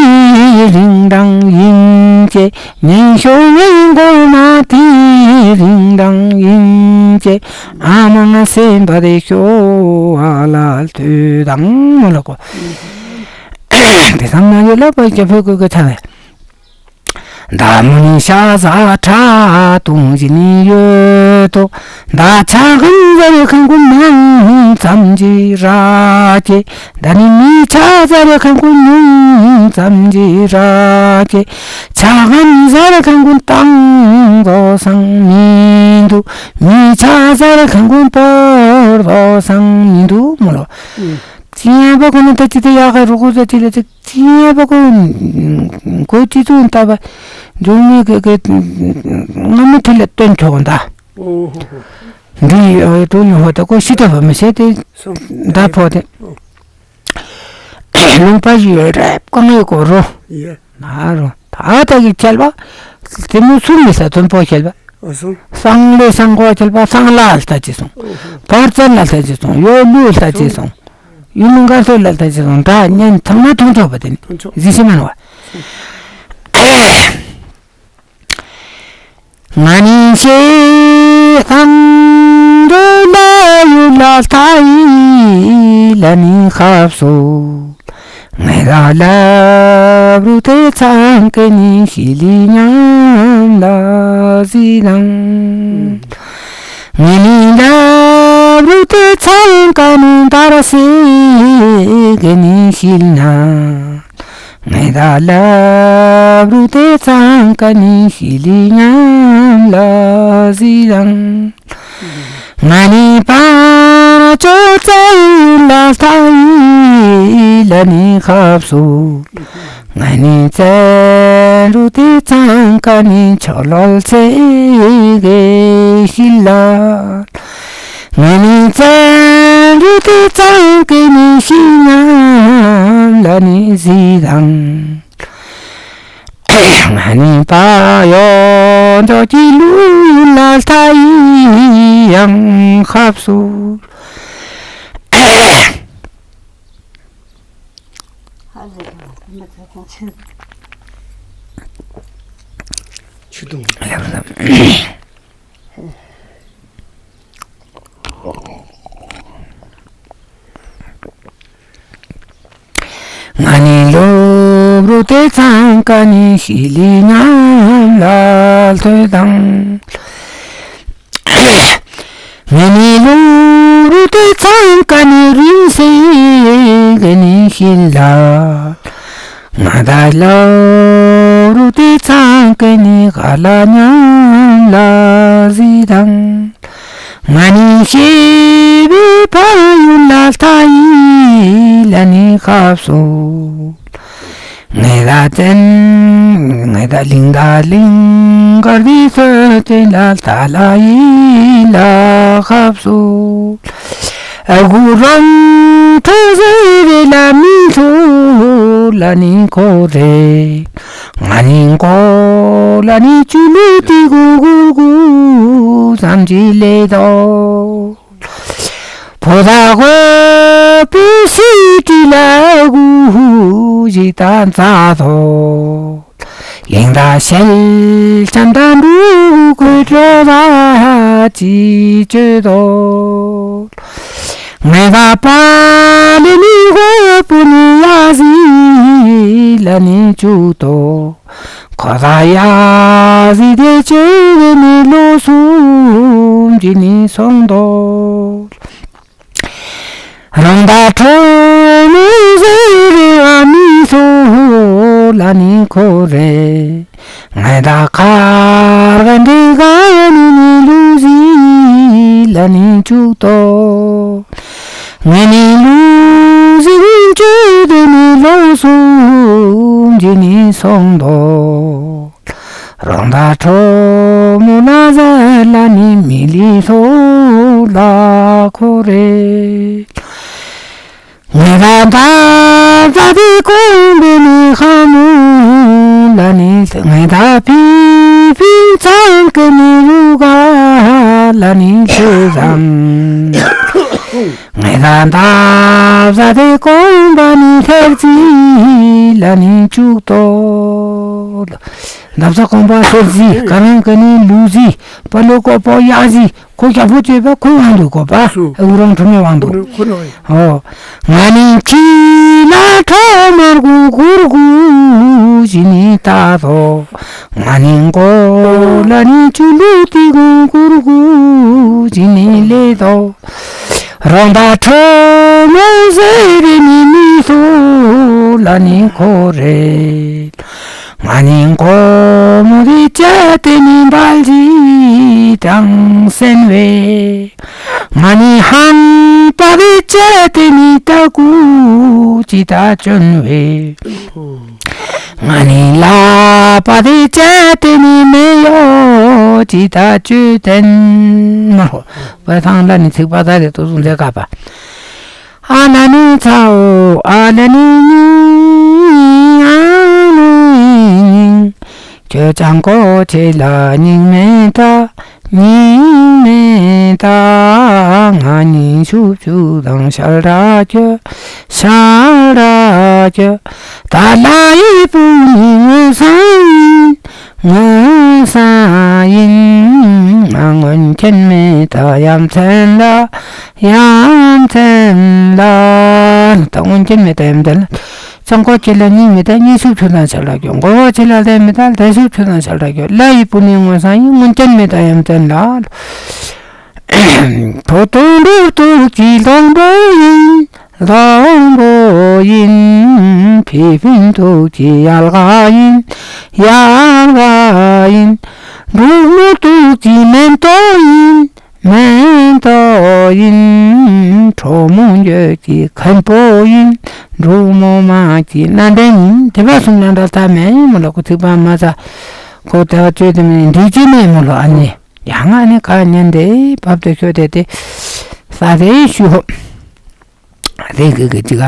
རིང་དང་ཡིན་ཀེ། ཉན་ཤོར་བའི་མགོ་ན་དེ་རིང་དང་ཡིན་ཀེ། ཨ་མ་ང་སེམས་པ་དེ་ཤོ་ཨ་ལ་ལྟོས་དང་མོ་ལ་གོ། དེ་ཚང་མ་ཡོད་ལ་པ་ཀྱ་ཕོ་ཀུ་ཀ་ཆ་བས། མདའ་མོ་ནི་ཤ་ཟ་ཁྲ་དུང་ཞིག་ནི་ཡོད་དོ། མདའ་ཆ་གང་ཟེར་ཁང་ཀུན་མང་ཙམ་གྱི་ར་ཀེ། མདའ་ནི་མི་ཆ་ཟེར་ཁང་ཀུན་ཉུང་ཙམ་གྱི་ར་ཀེ། ཆ་གང་ཟེར་ཁང་ཀུན་བཏང་དོ་སང་མི་འདུག་མི་ཆ་ཟེར་ཁང་ཀུན་བོར་དོ་སང་མི་འདུག་མོ་ལོ། ཅི་ཡང་པ་ཁོ་ན་ད་ཅི་ད་ཡག་ག་རུ་ཁོ་ད་ཅི་ལ་ཅི། ཅི་ཡང་པ་ཁོ་ཁོ་ཅི་ཚུ་ད་པ་འབྱུང་མི་གི་གི་ང་མི་དེ་ལ་སྟོན་ཆོག་ད། འདི་ཡོད་དུ་ཡོད་ཧོ་ད་ཁོ་ཤི་ད་པ་མི་ཤེས་ཏེ་ད་ཕོ་དེ། ལུང་པ་ཞིག་ཡོད་རེད་ཀོ་ངའི་གོ་རོ། ཡ། ན་རོ། ད་ད་གི་ཁྱད་པ། དེ་མོ་སུ་མི་ས་དོན་པོ་ཁྱད་པ། ཨོ་སོང་། སང་ལེ་སང་གོ་ཁྱད་པ་སང་ལ་ལྟ་ཅི་སོང་། ཨོ་ཧོ། བར་ཙན་ལ་ལྟ་ཅི་སོང་། ཡོ་ལུ་ལྟ་ཅི་སོང་། ཡུ་མུ་ག་སོ་ལ་ལྟ་ཅི་སོང་། ད་ཉན་ཚང་མ་མཐོང་ཆོག་པ་དེ་ནི། མཐོང་ཆོག་ཟི་ཤི་མན་བ། ང་ནི་ཤེས་ཁང་དུ་ལ་ཡུལ་ལ་ལྟ་ཡི་ལ་ནི་ཁབ་སོ། ངེ་ར་ལབ་རུ་ཏེ་ཚང་ཀེ་ནི་ཤི་ལི་ཉམ་ལ་ཟི་དང་། ངེ་ནི་ལབ་རུ་ཏེ་ཚང་ཀ་ནི་ད་ར་སེ་ཀེ་ནི་ཤི་ལ་ན། ངེ་ར་ལབ་རུ་ཏེ་ཚང་ཀ་ནི་ཤི་ལི་ཉམ་ལ་ཟི་དང་། ང་ནི་པ་ཅོ་ཙེ་ལ་ལྟ་ཡི་ལ་ནི་ཁབ་སོ། ང་ནི་ཙན་རུ་ཏི་ཙང་ཀ་ནི་ཆོ་ལོལ་ཙེ་གེ་ཤི་ལ། ང་ནི་ཙན་རུ་ཏི་ཙང་ཀེ་ནི་ཤི་ཉམ་ལ་ནི་ཟི་དང་། ང་ནི་པ་ཡོ་འཇོ་ཅི་ལུ་ལ་ལྟ་ཡི་ཡང་ཁབ་སུ། ཆུ་དུང་། ང་ནི་ལོབ་རུ་ཏེ་ཚང་ཀ་ནི་ཤི་ལི་ཉམ་ལ་ལྟོས་དང་། ང་ནི་ལོབ་རུ་ཏེ་ཚང་ཀ་ནི་རིང་སེ་ག་ནི་ཤི་ལ། ང་ད་ལོབ་རུ་ཏེ་ཚང་ཀ་ནི་ག་ལ་ཉམ་ལ་ཟི་དང་། ང་ནི་ཤེས་པའི་ཕ་ཡུལ་ལ་ལྟ་ཡི་ལ་ནི་ཁབ་སོ། ངེ་ད་ཙན་ངེ་ད་ལིང་ད་ལིང་གར་བི་སོ་ཙན་ལ་ལྟ་ལ་ཡི་ལ་ཁབ་སོ། ཨ་གུ་རོང་ཐོ་ཟེ་རེ་ལ་མིན་ཐུ་ལ་ནི་ཁོ་རེ། ང་ནི་ཀོ་ལ་ནི་ཅུ་ལུ་ཏི་གུ་གུ་གུ་ཙམ་ཅི་ལེ་དོ། ཕོ་ད་གོ་པི་ཤི་ཏི་ལ་གུ་ཧུ་ཞི་ཏ་ཛ་དོ། ཡིང་ད་ཤེལ་ཅན་ད་འབྲུ་གུ་ཀོ་ཏྲོ་ད་ཅི་ཅོ་དོ། ངེ་ད་པ་ལི་ནི་གོ་པུ་ནི་ཡ་ཟི་ལ་ནི་ཅུ་དོ། ཁོ་ད་ཡ་ཟི་དེ་ཅོ་བེ་ནི་ལོ་སུམ་ཅི་ནི་སོང་དོ། རང་ད་ཁྲོ་མོ་ཟེར་རེ་བ་མི་སོ་ལ་ནི་ཁོ་རེ། ངེ་ད་ཁར་ག་འདི་ག་ནི་ནི་ལུ་ཟི་ལ་ནི་ཅུག་དོ། ངེ་ནི་ལུ་ཟི་གུན་ཅུ་དེ་ནི་ལོ་སུམ་ཅི་ནི་སོང་དོ། རོང་ད་ཁྲོ་མོ་ན་ཟ་ལ་ནི་མི་ལི་ལོ་ལ་ཁོ་རེ། ངེ་ད་ད་ད་དི་ཀོང་བི་ནི་ཁ་མུ་ལ་ནི་ ངེ་ད་ཕིན་ཕིན་ཚང་ཀི་ནི་རུ་ག་ལ་ནི་ཆུ་ཟམ། ངེ་ད་འདབ་ཟ་དེ་གོང་པ་ནི་ཐེར་ཙི་ལ་ནི་ཅུག་ཏོ། འདབ་ཟ་གོང་པ་ཐེར་ཙི་ག་རང་ཀི་ནི་ལུ་ཙི་པ་ལོ་ཀོ་པོ་ཡ་ཙི། ཁོ་རྒྱལ་པོ་བྱས་པ་ཁོའི་དབང་དུ་བཀོད་པ། སུ། ཨ། དབུ་རང་ཁྲོ་མོའི་དབང་དུ། ཁོ་ནི་ཁོ་ནི། ཨོ། ང་ནི་ཁྱི་ལ་ཁྲོ་མོར་གུ་གུར་གུ་ཇི་ནི་ལྟ་དོ། ང་ནི་མགོ་ལ་ནི་ཆུ་ལུ་ཏི་གུ་གུར་གུ་ཇི་ནི་ལེ་དོ། རོང་པ་ཁྲོ་མོ་ཟེར་རེ་ནི་མི་སུ་ལ་ནི་ཁོ་རེ། ང་ནི་མགོ་མོ་རི་བཅད་དེ་ནི་འབལ་གྱི་དྲང་སེན་བས། ང་ནི་ཧང་པ་རི་བཅད་དེ་ནི་ཏ་ཀུ་ཅི་ད་བཅོན་བས། ང་ནི་ལ་པ་རི་བཅད་དེ་ནི་མེ་ཡོ་ཅི་ད་བཅོས་དན། མ་ཧོ། བས་ཐང་ལ་ནི་ཚིག་པ་ད་རེ་ཏོ་ཟུང་ལས་ཀ་པ། ཨ་ན་ནི་ཚ་འོ་ཨ་ལ་ནི་ཉིང་ཨ་ནི་ཉིང་། ཁྱོད་ཅང་གོ་ཆེ་ལ་སྙིང་མེད་ད་སྙིང་མེད་ད། ང་ཉིང་ཤུབ་ཤུབ་དང་ཤལ་ར་ཁྱོད་ཤལ་ར་ཁྱོད། ད་ལ་ཡི་བུ་ནི་ངོ་སང་ཡིན། ངོ་ས་ཡིན། ང་སྔོན་ཆད་མེད་ད་ཡ་མཚན་ལ། ཡ་མཚན་ལ། ད་སྔོན་ཆད་མེད་ད་ཡ་མཚན་ལ། ཅང་གོ་ཆེ་ལ་སྙིང་མེད་ད་སྙིང་ཤུབ་ཆུ་དང་ཆ་ལ་གྱོ། མགོ་བོ་ཆེ་ལ་ལྡན་མེད་ད་ལྡན་ཤུབ་ཆུ་དང་ཆ་ལ་གྱོ། ལ་ཡི་བུ་ནི་ངོ་ས་ཡིན། སྔོན་ཆད་མེད་ད་ཡ་མཚན་ལ། ཐོ་ཐོ་འབྲུག་ཐུག་གི་ལྡོང་པོ་ཡིན། ལྡོང་པོ་ཡིན། ཕི་ཕིན་ཐུག་གི་ཡལ་ག་ཡིན། ཡལ་ག་ཡིན། འབྲུག་མོ་ཐུག་གི་མེན་ཏོག་ཡིན། མེན་ཏོག་ཡིན། གྲོ་མོ་འགྱོད་གི་མཁན་པོ་ཡིན། འབྲུག་མོ་མ་གི་སྣ་འདྲེན་ཡིན། དེ་བ་གསུམ་ལ་འདྲ་ལྟ་མེད་མོ་ལ་ཁོ་ཐིག་པ་མ་ཚ་ཁོ་དེ་བ་བཅོས་དེ་མིན་འདི་ཅི་མེད་མོ་ལ་ཨ་ནི། ཡང་ཨ་ནི་ཁ་ཉན་དེ་བབ་དེ་ཤོད་དེ་དེ་ས་དེ་ཤུ་ཧོ། དེ་གི་གི་ཅི་ག་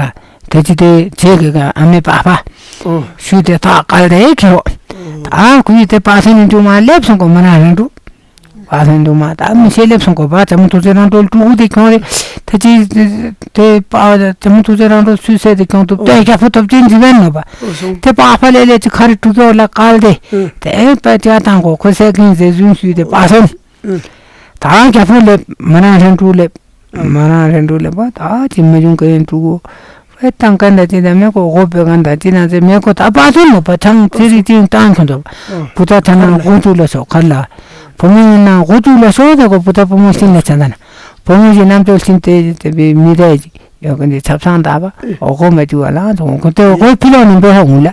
དེ་ཅི་དེ་ཅེ་གི་ག་ཨ་མེ་པ་པ་ཨོ། ཤུ་དེ་ཐག་གལ་དེ་ཁེ་ཧོ། ཨོ། ད་ཁུ་ཡི་དེ་པ་སེ་ནི་དུ་མ་ལེབ་སོང་གོ་མ་ན་རང་དུ། པ་སེ་ནི་དུ་མ་ད་མི་ཤེས་ལེབ་སོང་གོ་པ་ཅ་མོ་ཐུ་ཚེ་རང་དུ་ཀྲུ་གུ་དེ་ཁྱོང་རེ། དེ་ཅི་དེ་པ་ཅ་མོ་ཐུ་ཚེ་རང་དུ་སུས་སེ་དེ་ཁྱོང་དུ་པེ་རྒྱ་ཕུ་ཐོབ་ཅན་ཟི་བན་ནོ་པ། ཨོ་སོང་། དེ་པ་ཨ་ཕ་ལེ་ལེ་ཅི་ཁ་རི་ཀྲུ་ཀྱོ་ལ་གལ་དེ། ཨུ། དེ་པ་ཅ་དང་གོ་ཁོ་སེ་གིན་ཟེ་ཟུན་ཤུ་དེ་པ་སོང་། ཨུ། ད་རྒྱ་ཕུ་ལེབ་མ་ན་རང་དུ་ལེབ། ཨ། མ་རང་རེ་འགྲོ་ལེ་བ་ད་ཅི་མ་བྱུང་ག་ཡིན་ཀྲུ་གུ། ཝེ་བཏང་ག་འདྲ་ཅི་ད་མེ་ཀོ་འོ་པེ་ག་འདྲ་ཅི་ན་ཟེ་མེ་ཀོ་ད་པ་ཚོ་མོ་པ་ཆང་ཙི་རི་ཅི་བཏང་ཁྱོད་དོ། ཨ། བུ་ད་ཐ་ན་འོ་ཏུ་ལ་སོ་ཁ་ལ། བུ་མོ་ཡིན་ན་འོ་ཏུ་ལ་སོ་ཟེ་ཀོ་བུ་ད་བུ་མོ་སིན་ལ་ཆ་ད་ན། བུ་མོ་ཡིན་ནམ་ཏོ་སིན་ཏེ་ཏེ་བི་མི་རེ་ཡོ་ག་འདི་ཆབ་སང་ད་བ་འོ་གོ་མ་ཅུ་བ་ལ་འོ་གོ་ཏེ་འོ་གོ་ཕི་ལོ་ནི་འབོ་ཧ་འུ་ལ།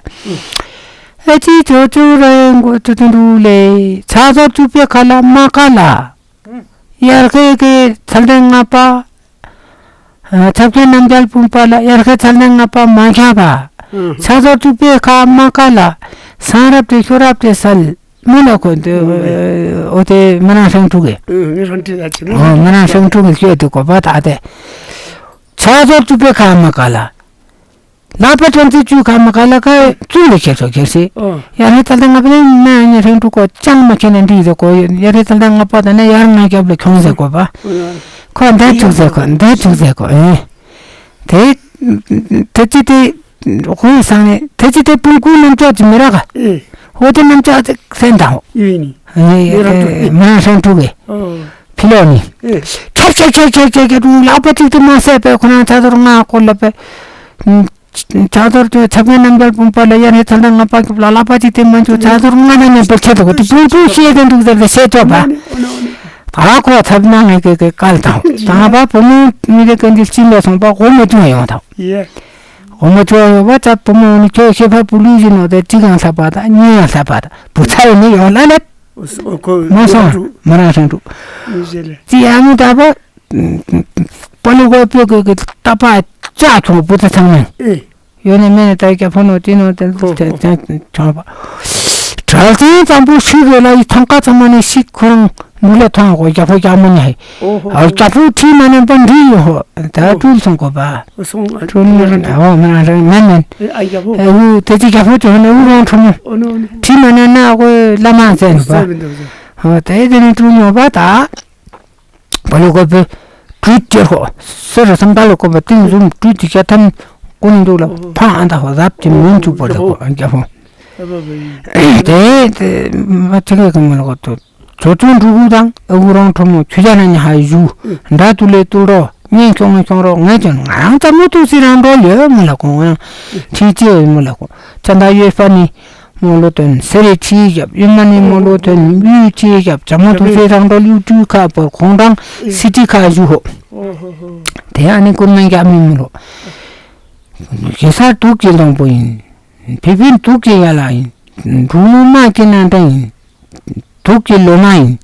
ཨེ་ཅི་ཅོ་ཅོ་ར་ཡང་གོ་ཏུ་ཏུ་རུ་ལེ་ཆ་ཟོ་ཅུ་པེ་ཁ་ལ་མ་ཀ་ལ། དབྱར་ཁའི་གི་ཚད་ལྡན་ལྔ་པ། ཨ། ཆབ་ཀྱི་རྣམ་རྒྱལ་བུམ་པ་ལ་དབྱར་ཁའི་ཚད་ལྡན་ལྔ་པ་མ་ཁྱབ་པ། ཨུ། ཆ་ཚོགས་དྲུག་པའི་ཁ་མ་ཀ་ལ། སང་རབ་ཏེ་ཤོ་རབ་ཏེ་སལ། མི་ལ་ཁོ་འདི་ཨུ། འོ་དེ་མ་ན་ཧྲེང་ཕྲུག་གི། ཨུ། མི་རང་ཏི་ལ་ཅི་ནོ། ཨོ་མ་ན་ཧྲེང་ཕྲུག་གི་ཤོད་དུ་གོ་པ་ད་དེ། ཆ་ཚོགས་དྲུག་པའི་ཁ་མ་ཀ་ལ། ལག་པ་ཕྲན་ཚེགས་བཅུ་ཁ་མ་ཀ་ལ་ཁ་བཙུན་ལས་ཁྱེར་སོ་ཁྱེར་སི། ཨོ། ཡ་རེ་ཚད་ལྡན་ལྔ་པ་ནི་མ་ཉེ་ཧྲེང་ཕྲུག་གོ་ཅང་མ་ཁྱེར་ན་འགྲིག་ཟེར་གོ། ཡ་རེ་ཚད་ལྡན་ལྔ་པ་ད་ནི་ཡར་ང་རྒྱབ་ལ་ཁྱོང་ཟེར་གོ་པ། ཨོ། ཁོ་འདའ་ཐུག་ཟེར་གོ་འདའ་ཐུག་ཟེར་གོ། ཨེ། དེ་དེ་ཅི་དེ་ཧུང་སང་ནས་དེ་ཅི་དེ་ཕུང་ཀུ་རྣམ་ཅོག་ཅི་མི་ར་ག། ཨེ། ཧོ་དེ་རྣམ་ཅོག་ཅིག་སེན་དང་ཧོ། ཨེ་ནི། ཨེ། མི་ར་ཕྲུག་ཨེ། མ་ཧྲེང་ཕྲུག་གི། ཨོ། ཕི་ལོ་ནི། ཨེ། ཁྱེར་ཁྱེར་ཁྱེར་ཁྱེར་ཁྱེར་ཁྱེར་ལག་པ་གཅིག་ཏུ་མ་བསད་པའི་ཁོ་རང་ཚ་ཚོར་ང་ཁོ་ལ་པའི། ཚ་ཚོར་དུ་ཚབ་ངན་རྣམ་རྒྱལ་བུམ་པ་ལ་ཡར་ཧེ་ཚ་ལ་ང་པ་སྐྱོབ་ལ་ལག་པ་གཅིག་ཏུ་མ་འཇུ་ཚ་ཚོར་ང་ན་ཉན་པར་ཆེ་དོ་གོ་དུ་བུམ་བུམ་ཤེས་དེ་འདུག་ཟེར་ཏེ་ཤེས་ཐོབ་པ། ད་ཁོ་ཚབ་ན་ངེ་གེ་གེ་བཀལ་དང་། ད་པ་བུ་མོ་མི་རེ་ཀན་གྱི་སྤྱི་ལ་སོང་པ་འོ་མ་བཅུ་ཡོང་དང་། འོ་མ་བཅུ་ཡོང་བ་ཚབ་བུ་མོ་ནི་ཁྱོད་ཤེས་ཕ་བུ་ལུས་ཡིན་ནོ་དེ་གཅིག་ཡང་ལྷ་པ་དང་གཉིས་ཡང་ལྷ་པ་དང་བུ་ཚ་ཡིན་ནི་ཡོང་ལ་ལེབ། མ་སོང་། མ་རང་ཧྲེང་ཕྲུག་ཅི་ཡང་མི་ད་པ། པ་ལུ་གོ་པོ་གི་གི་ཏ་པ་ཅག་ཁྱོང་བུ་ཚ་ཚང་མ། ཨེ། ཡོད་ནི་མེད་ནི་ད་རྒྱ་ཕོ་ནོ་ཏི་ནོ་ཏན་ཏན་ཏན་ཏན་ཁྱོང་བ། གྲལ་ཅན་ཙམ་པོ་ཤུགས་རེ་ལ་ཡི་ཐང་ཀ་ཚང་མ་ནི་ཤིག་ཁོ་རང་ ལུ་ལ་ཐོང་གོ་རྒྱ་ཕོ་རྒྱ་མོ་ནི་ཧེ། ཨོ་ཧོ། ཨ་ཧོ། རྒྱ་ཕོ་ཁྲིད་མ་ནན་པ་འདི་ཡོ་ཧོ། ད་ཨོ། ཀྲུལ་སོང་གོ་པ། ཨོ་སོང་ཨ། ཀྲུལ་མ་ནན་ཨོ་མ་ནན་མན་མན། ཨ་རྒྱ་ཕོ། ཨ་ཡུ་དེ་ཅི་རྒྱ་ཕོ་ཅོ་ཧོ་ནི་ཨུ་རོང་ཁྲོ་མོ། ཨོ་ནོ་ནོ། ཁྲིད་མ་ནན་ན་གོ་བླ་མ་ཟེར་ནི་པ། ཧོ་དེ་དེ་ནི་ཀྲུལ་ཡོ་པ་ད། པ་ལུ་གོ་པོ་གྲུ་ཏེར་ཧོ། སོ་ར་སམ་པ་ལུ་གོ་པོ་ཏིང་ཟུམ་གྲུ་ཏི་ཀྱ་ཐམ་ཀུན་འདུག་ལ་ཕ་ཨ་ད་ཧོ་ཟབ་ཏི་མུན་ཅུག་པ་ལ་གོ་ཨ་རྒྱ་ཕོ། དེ་དེ་མ་ཅི་གེ་གི་མོ་ལ་གོ་ཏོ། ཇོ་ཙུང་འབྲུ་གུ་དང་ཨ་གུ་རོང་ཁྲོ་མོ་ཁྱུ་ཅ་ན་ཉ་ཧ་ཡུ་འདྲ་ཏུ་ལེ་ཏུ་རོ་ཉེ་ཁྱོང་ངེ་ཁྱོང་རོ་ངེ་ཅོན་ང་རང་ཙམ་མོ་ཏུ་སི་རང་འགྲོ་ལེ་མོ་ལ་གོ་ང་རང་ཁྲི་ཅེ་མོ་ལ་གོ་ཅ་ད་ཡོད་པ་ནི། མོ་ལོ་དོན་སེ་རེ་ཁྲིའི་རྒྱབ་ཡུན་མ་ནི་མོ་ལོ་དོན་གཡུའི་ཁྲིའི་རྒྱབ་ཇ་མོ་ཐུག་སེ་རང་འགྲོ་ལུ་ཀྲུའི་ཁ་བོར་ཁོང་རང་སི་ཏི་ཁ་བཞུ་ཧོ། དེ་ཨ་ནི་ཀུར་མ་རྒྱ་མི་མོ་ལོ། གེ་སར་དུག་གི་ལོང་པོ་ཡིན། ཕི་ཕིན་དུག་གི་ཡ་ལ་ཡིན། འབྲུག་མོ་མ་གི་ན་འདྲ་ཡིན། དུག་གི་ལོ་མ་ཡིན།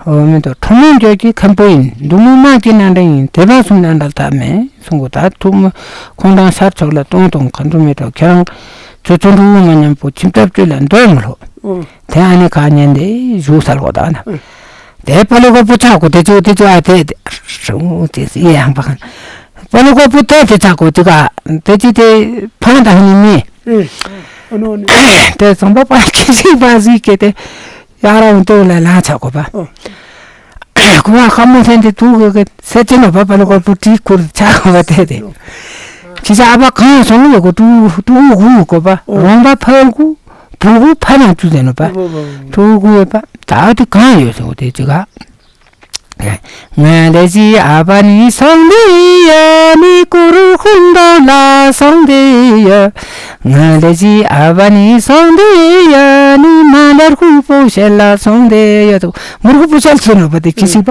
ཨོ་མི་དོ་ཁྲོ་མོ་འཇོག་གི་མཁན་པོ་ཡིན། འབྲུག་མོ་མ་གི་ན་འདྲ་ཡིན། དེ་བ་སུ་ན་འདྲ་ཐ་མེད་གསུང་གོ་ད་ཐུག་མོ་ཁོང་རང་ཤར་ཕྱོགས་ལ་གཏོང་གཏོང་ག་འགྲོ་མི་དོ་ཁྱེད་རང་ཚོ་ཚོ་འགྲོ་མ་མཉམ་པོ་ཁྱིམ་ཐབ་ཅུ་ལ་འདོད་མ་ལོ། ཨོ། དེ་ཨ་ནི་ཁ་ཉན་དེ་བཞུགས་སལ་གོ་ད་ན། ཨོ། དེ་པ་ལོ་གོ་པོ་ཆག་གོ་དེ་ཚོ་དེ་ཚོ་ཨ་དེ་རུ་དེ་ཡང་པ་ཁན། པ་ལོ་གོ་པོ་དེ་དེ་ཆག་གོ་དེ་ག་དེ་ཅི་དེ་ཕང་ད་ཧ་ནི་མི། ཨོ་ནོ་ནི། དེ་ཚོང་པ་པ་ཁྱི་ཤི་པ་ཟིག་གེ་དེ། ཡ་རང་ཏོ་ལ་ལ་ཆ་གོ་པ། ཨོ། ཀུ་བ་ཁ་མོ་ཐན་ཏེ་ཏུ་གེ་གེ་སེ་ཅི་ནོ་པ་པ་ལོ་གོ་པུ་ཏི་ཁུར་ཆ་གོ་པ་ཏེ་ཏེ། ཅི་ཆ་ཨ་པ་གང་སོང་ཡོ་གོ་ཏུ་ཏུ་གུ་གོ་པ། ཨོ། རོང་པ་ཕ་གུ་བུ་གུ་ཕ་ན་ཏུ་ཟེ་ནོ་པ། ཨོ་ཨོ་ཨོ། ཏུ་གུ་པ་ད་ཏེ་གང་ཡོ་སོ་ཏེ་ཅི་ག་ང་ལ་ཞི་ཨ་པ་ནི་སོང་དེ་ཡ་ནི་ཀུ་རུ་ཁུན་དོ་ལ་སོང་དེ་ཡ། ང་ལ་ཞི་ཨ་པ་ནི་སོང་དེ་ཡ་ནི་མ་ལར་ཁུ་པོ་ཤེ་ལ་སོང་དེ་ཡ་དོ། མུར་ཁུ་པོ་ཤལ་ཆེ་ནོ་པ་དེ་ཁི་སི་པ།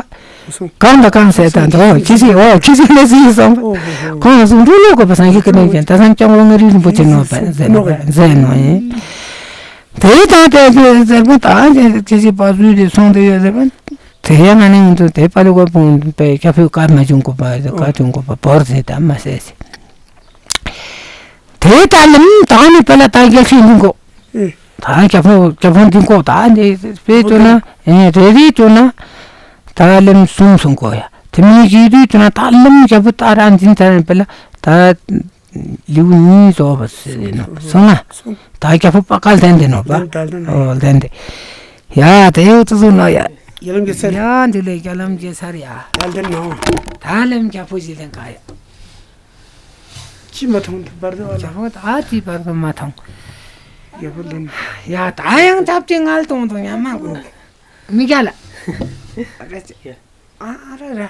གང་དང་གང་ཟེར་དང་དོ་ཁི་སི་འོ་ཁི་སི་ལ་ཞི་སོང་པ། ཁོང་སུ་འགྲོ་ལོ་གོ་པ་སང་ཁི་ཀ་ནེ་ཀྱང་ད་སང་ཀྱང་ལོ་ང་རི་རིན་པོ་ཆེ་ནོ་པ་ཟེར་ནོ་པ་ཟེར་ནོ་ཡིན། དེ་ད་དེ་དེ་ཟེར་པ་ད་དེ་ཁྱེད་ཀྱི་པ་ཟུས་དེ་སོང་དེ་ཡོད་ཟེར་པ། དེ་ཡང་ང་ནི་ང་ཚོ་དེ་པ་ལུ་ག་ཕུང་པའི་སྐྱ་ཕུད་ཀ་མ་བྱུང་གོ་པ་ཀ་བྱུང་གོ་པ་བོར་ཟེར་ད་མ་ཟེར་ཟེར། དེ་ད་ལམ་ད་ནི་པ་ལ་ད་རྒྱལ་སྲིད་འདི་གོ། ད་རྒྱ་ཕུང་རྒྱ་ཕུང་འདི་གོ་ད་འདི་པེ་ཏོ་ན་རེ་རེ་ཏོ་ན་ད་ལམ་གསུམ་སོང་གོ་ཡ། དེ་མིན་གྱི་དུས་ཏོ་ན་ད་ལམ་རྒྱ་ཕུ་ད་ར་འཛིན་ད་ར་པ་ལ་ད། ལེའུ་གཉིས་རྫོགས་པ་ཟེར་ནོ། སོང་ང་། ད་རྒྱ་ཕོ་པ་ཀལ་ལྡན་དེ་ནོ་པ། ལྡན་ལྡན་ཨོ་ལྡན་དེ། ཡ་དེ་ཡོ་ཙུ་ཙུ་ནོ་ཡ། རྒྱ་ལམ་རྒྱལ་སར། ཡ་འདི་ལས་རྒྱ་ལམ་རྒྱལ་སར་ཡ། ལྡན་ལྡན་ནོ། ད་ལམ་རྒྱ་ཕོ་ཞིག་ལེན་ག་ཡ། ཅི་མ་མཐོང་དུ་བར་དུ་བ་ལ། རྒྱ་ཕོ་ད་ཅི་བར་དུ་མ་མཐོང་། རྒྱ་ཕོ་ལྡན། ཡ་ད་ཡང་ཅབ་ཅིག་ངལ་གཏོང་དུ་ཉམ་མ་གུ་ན། མི་རྒྱ་ལ། ཨ་ར་ར།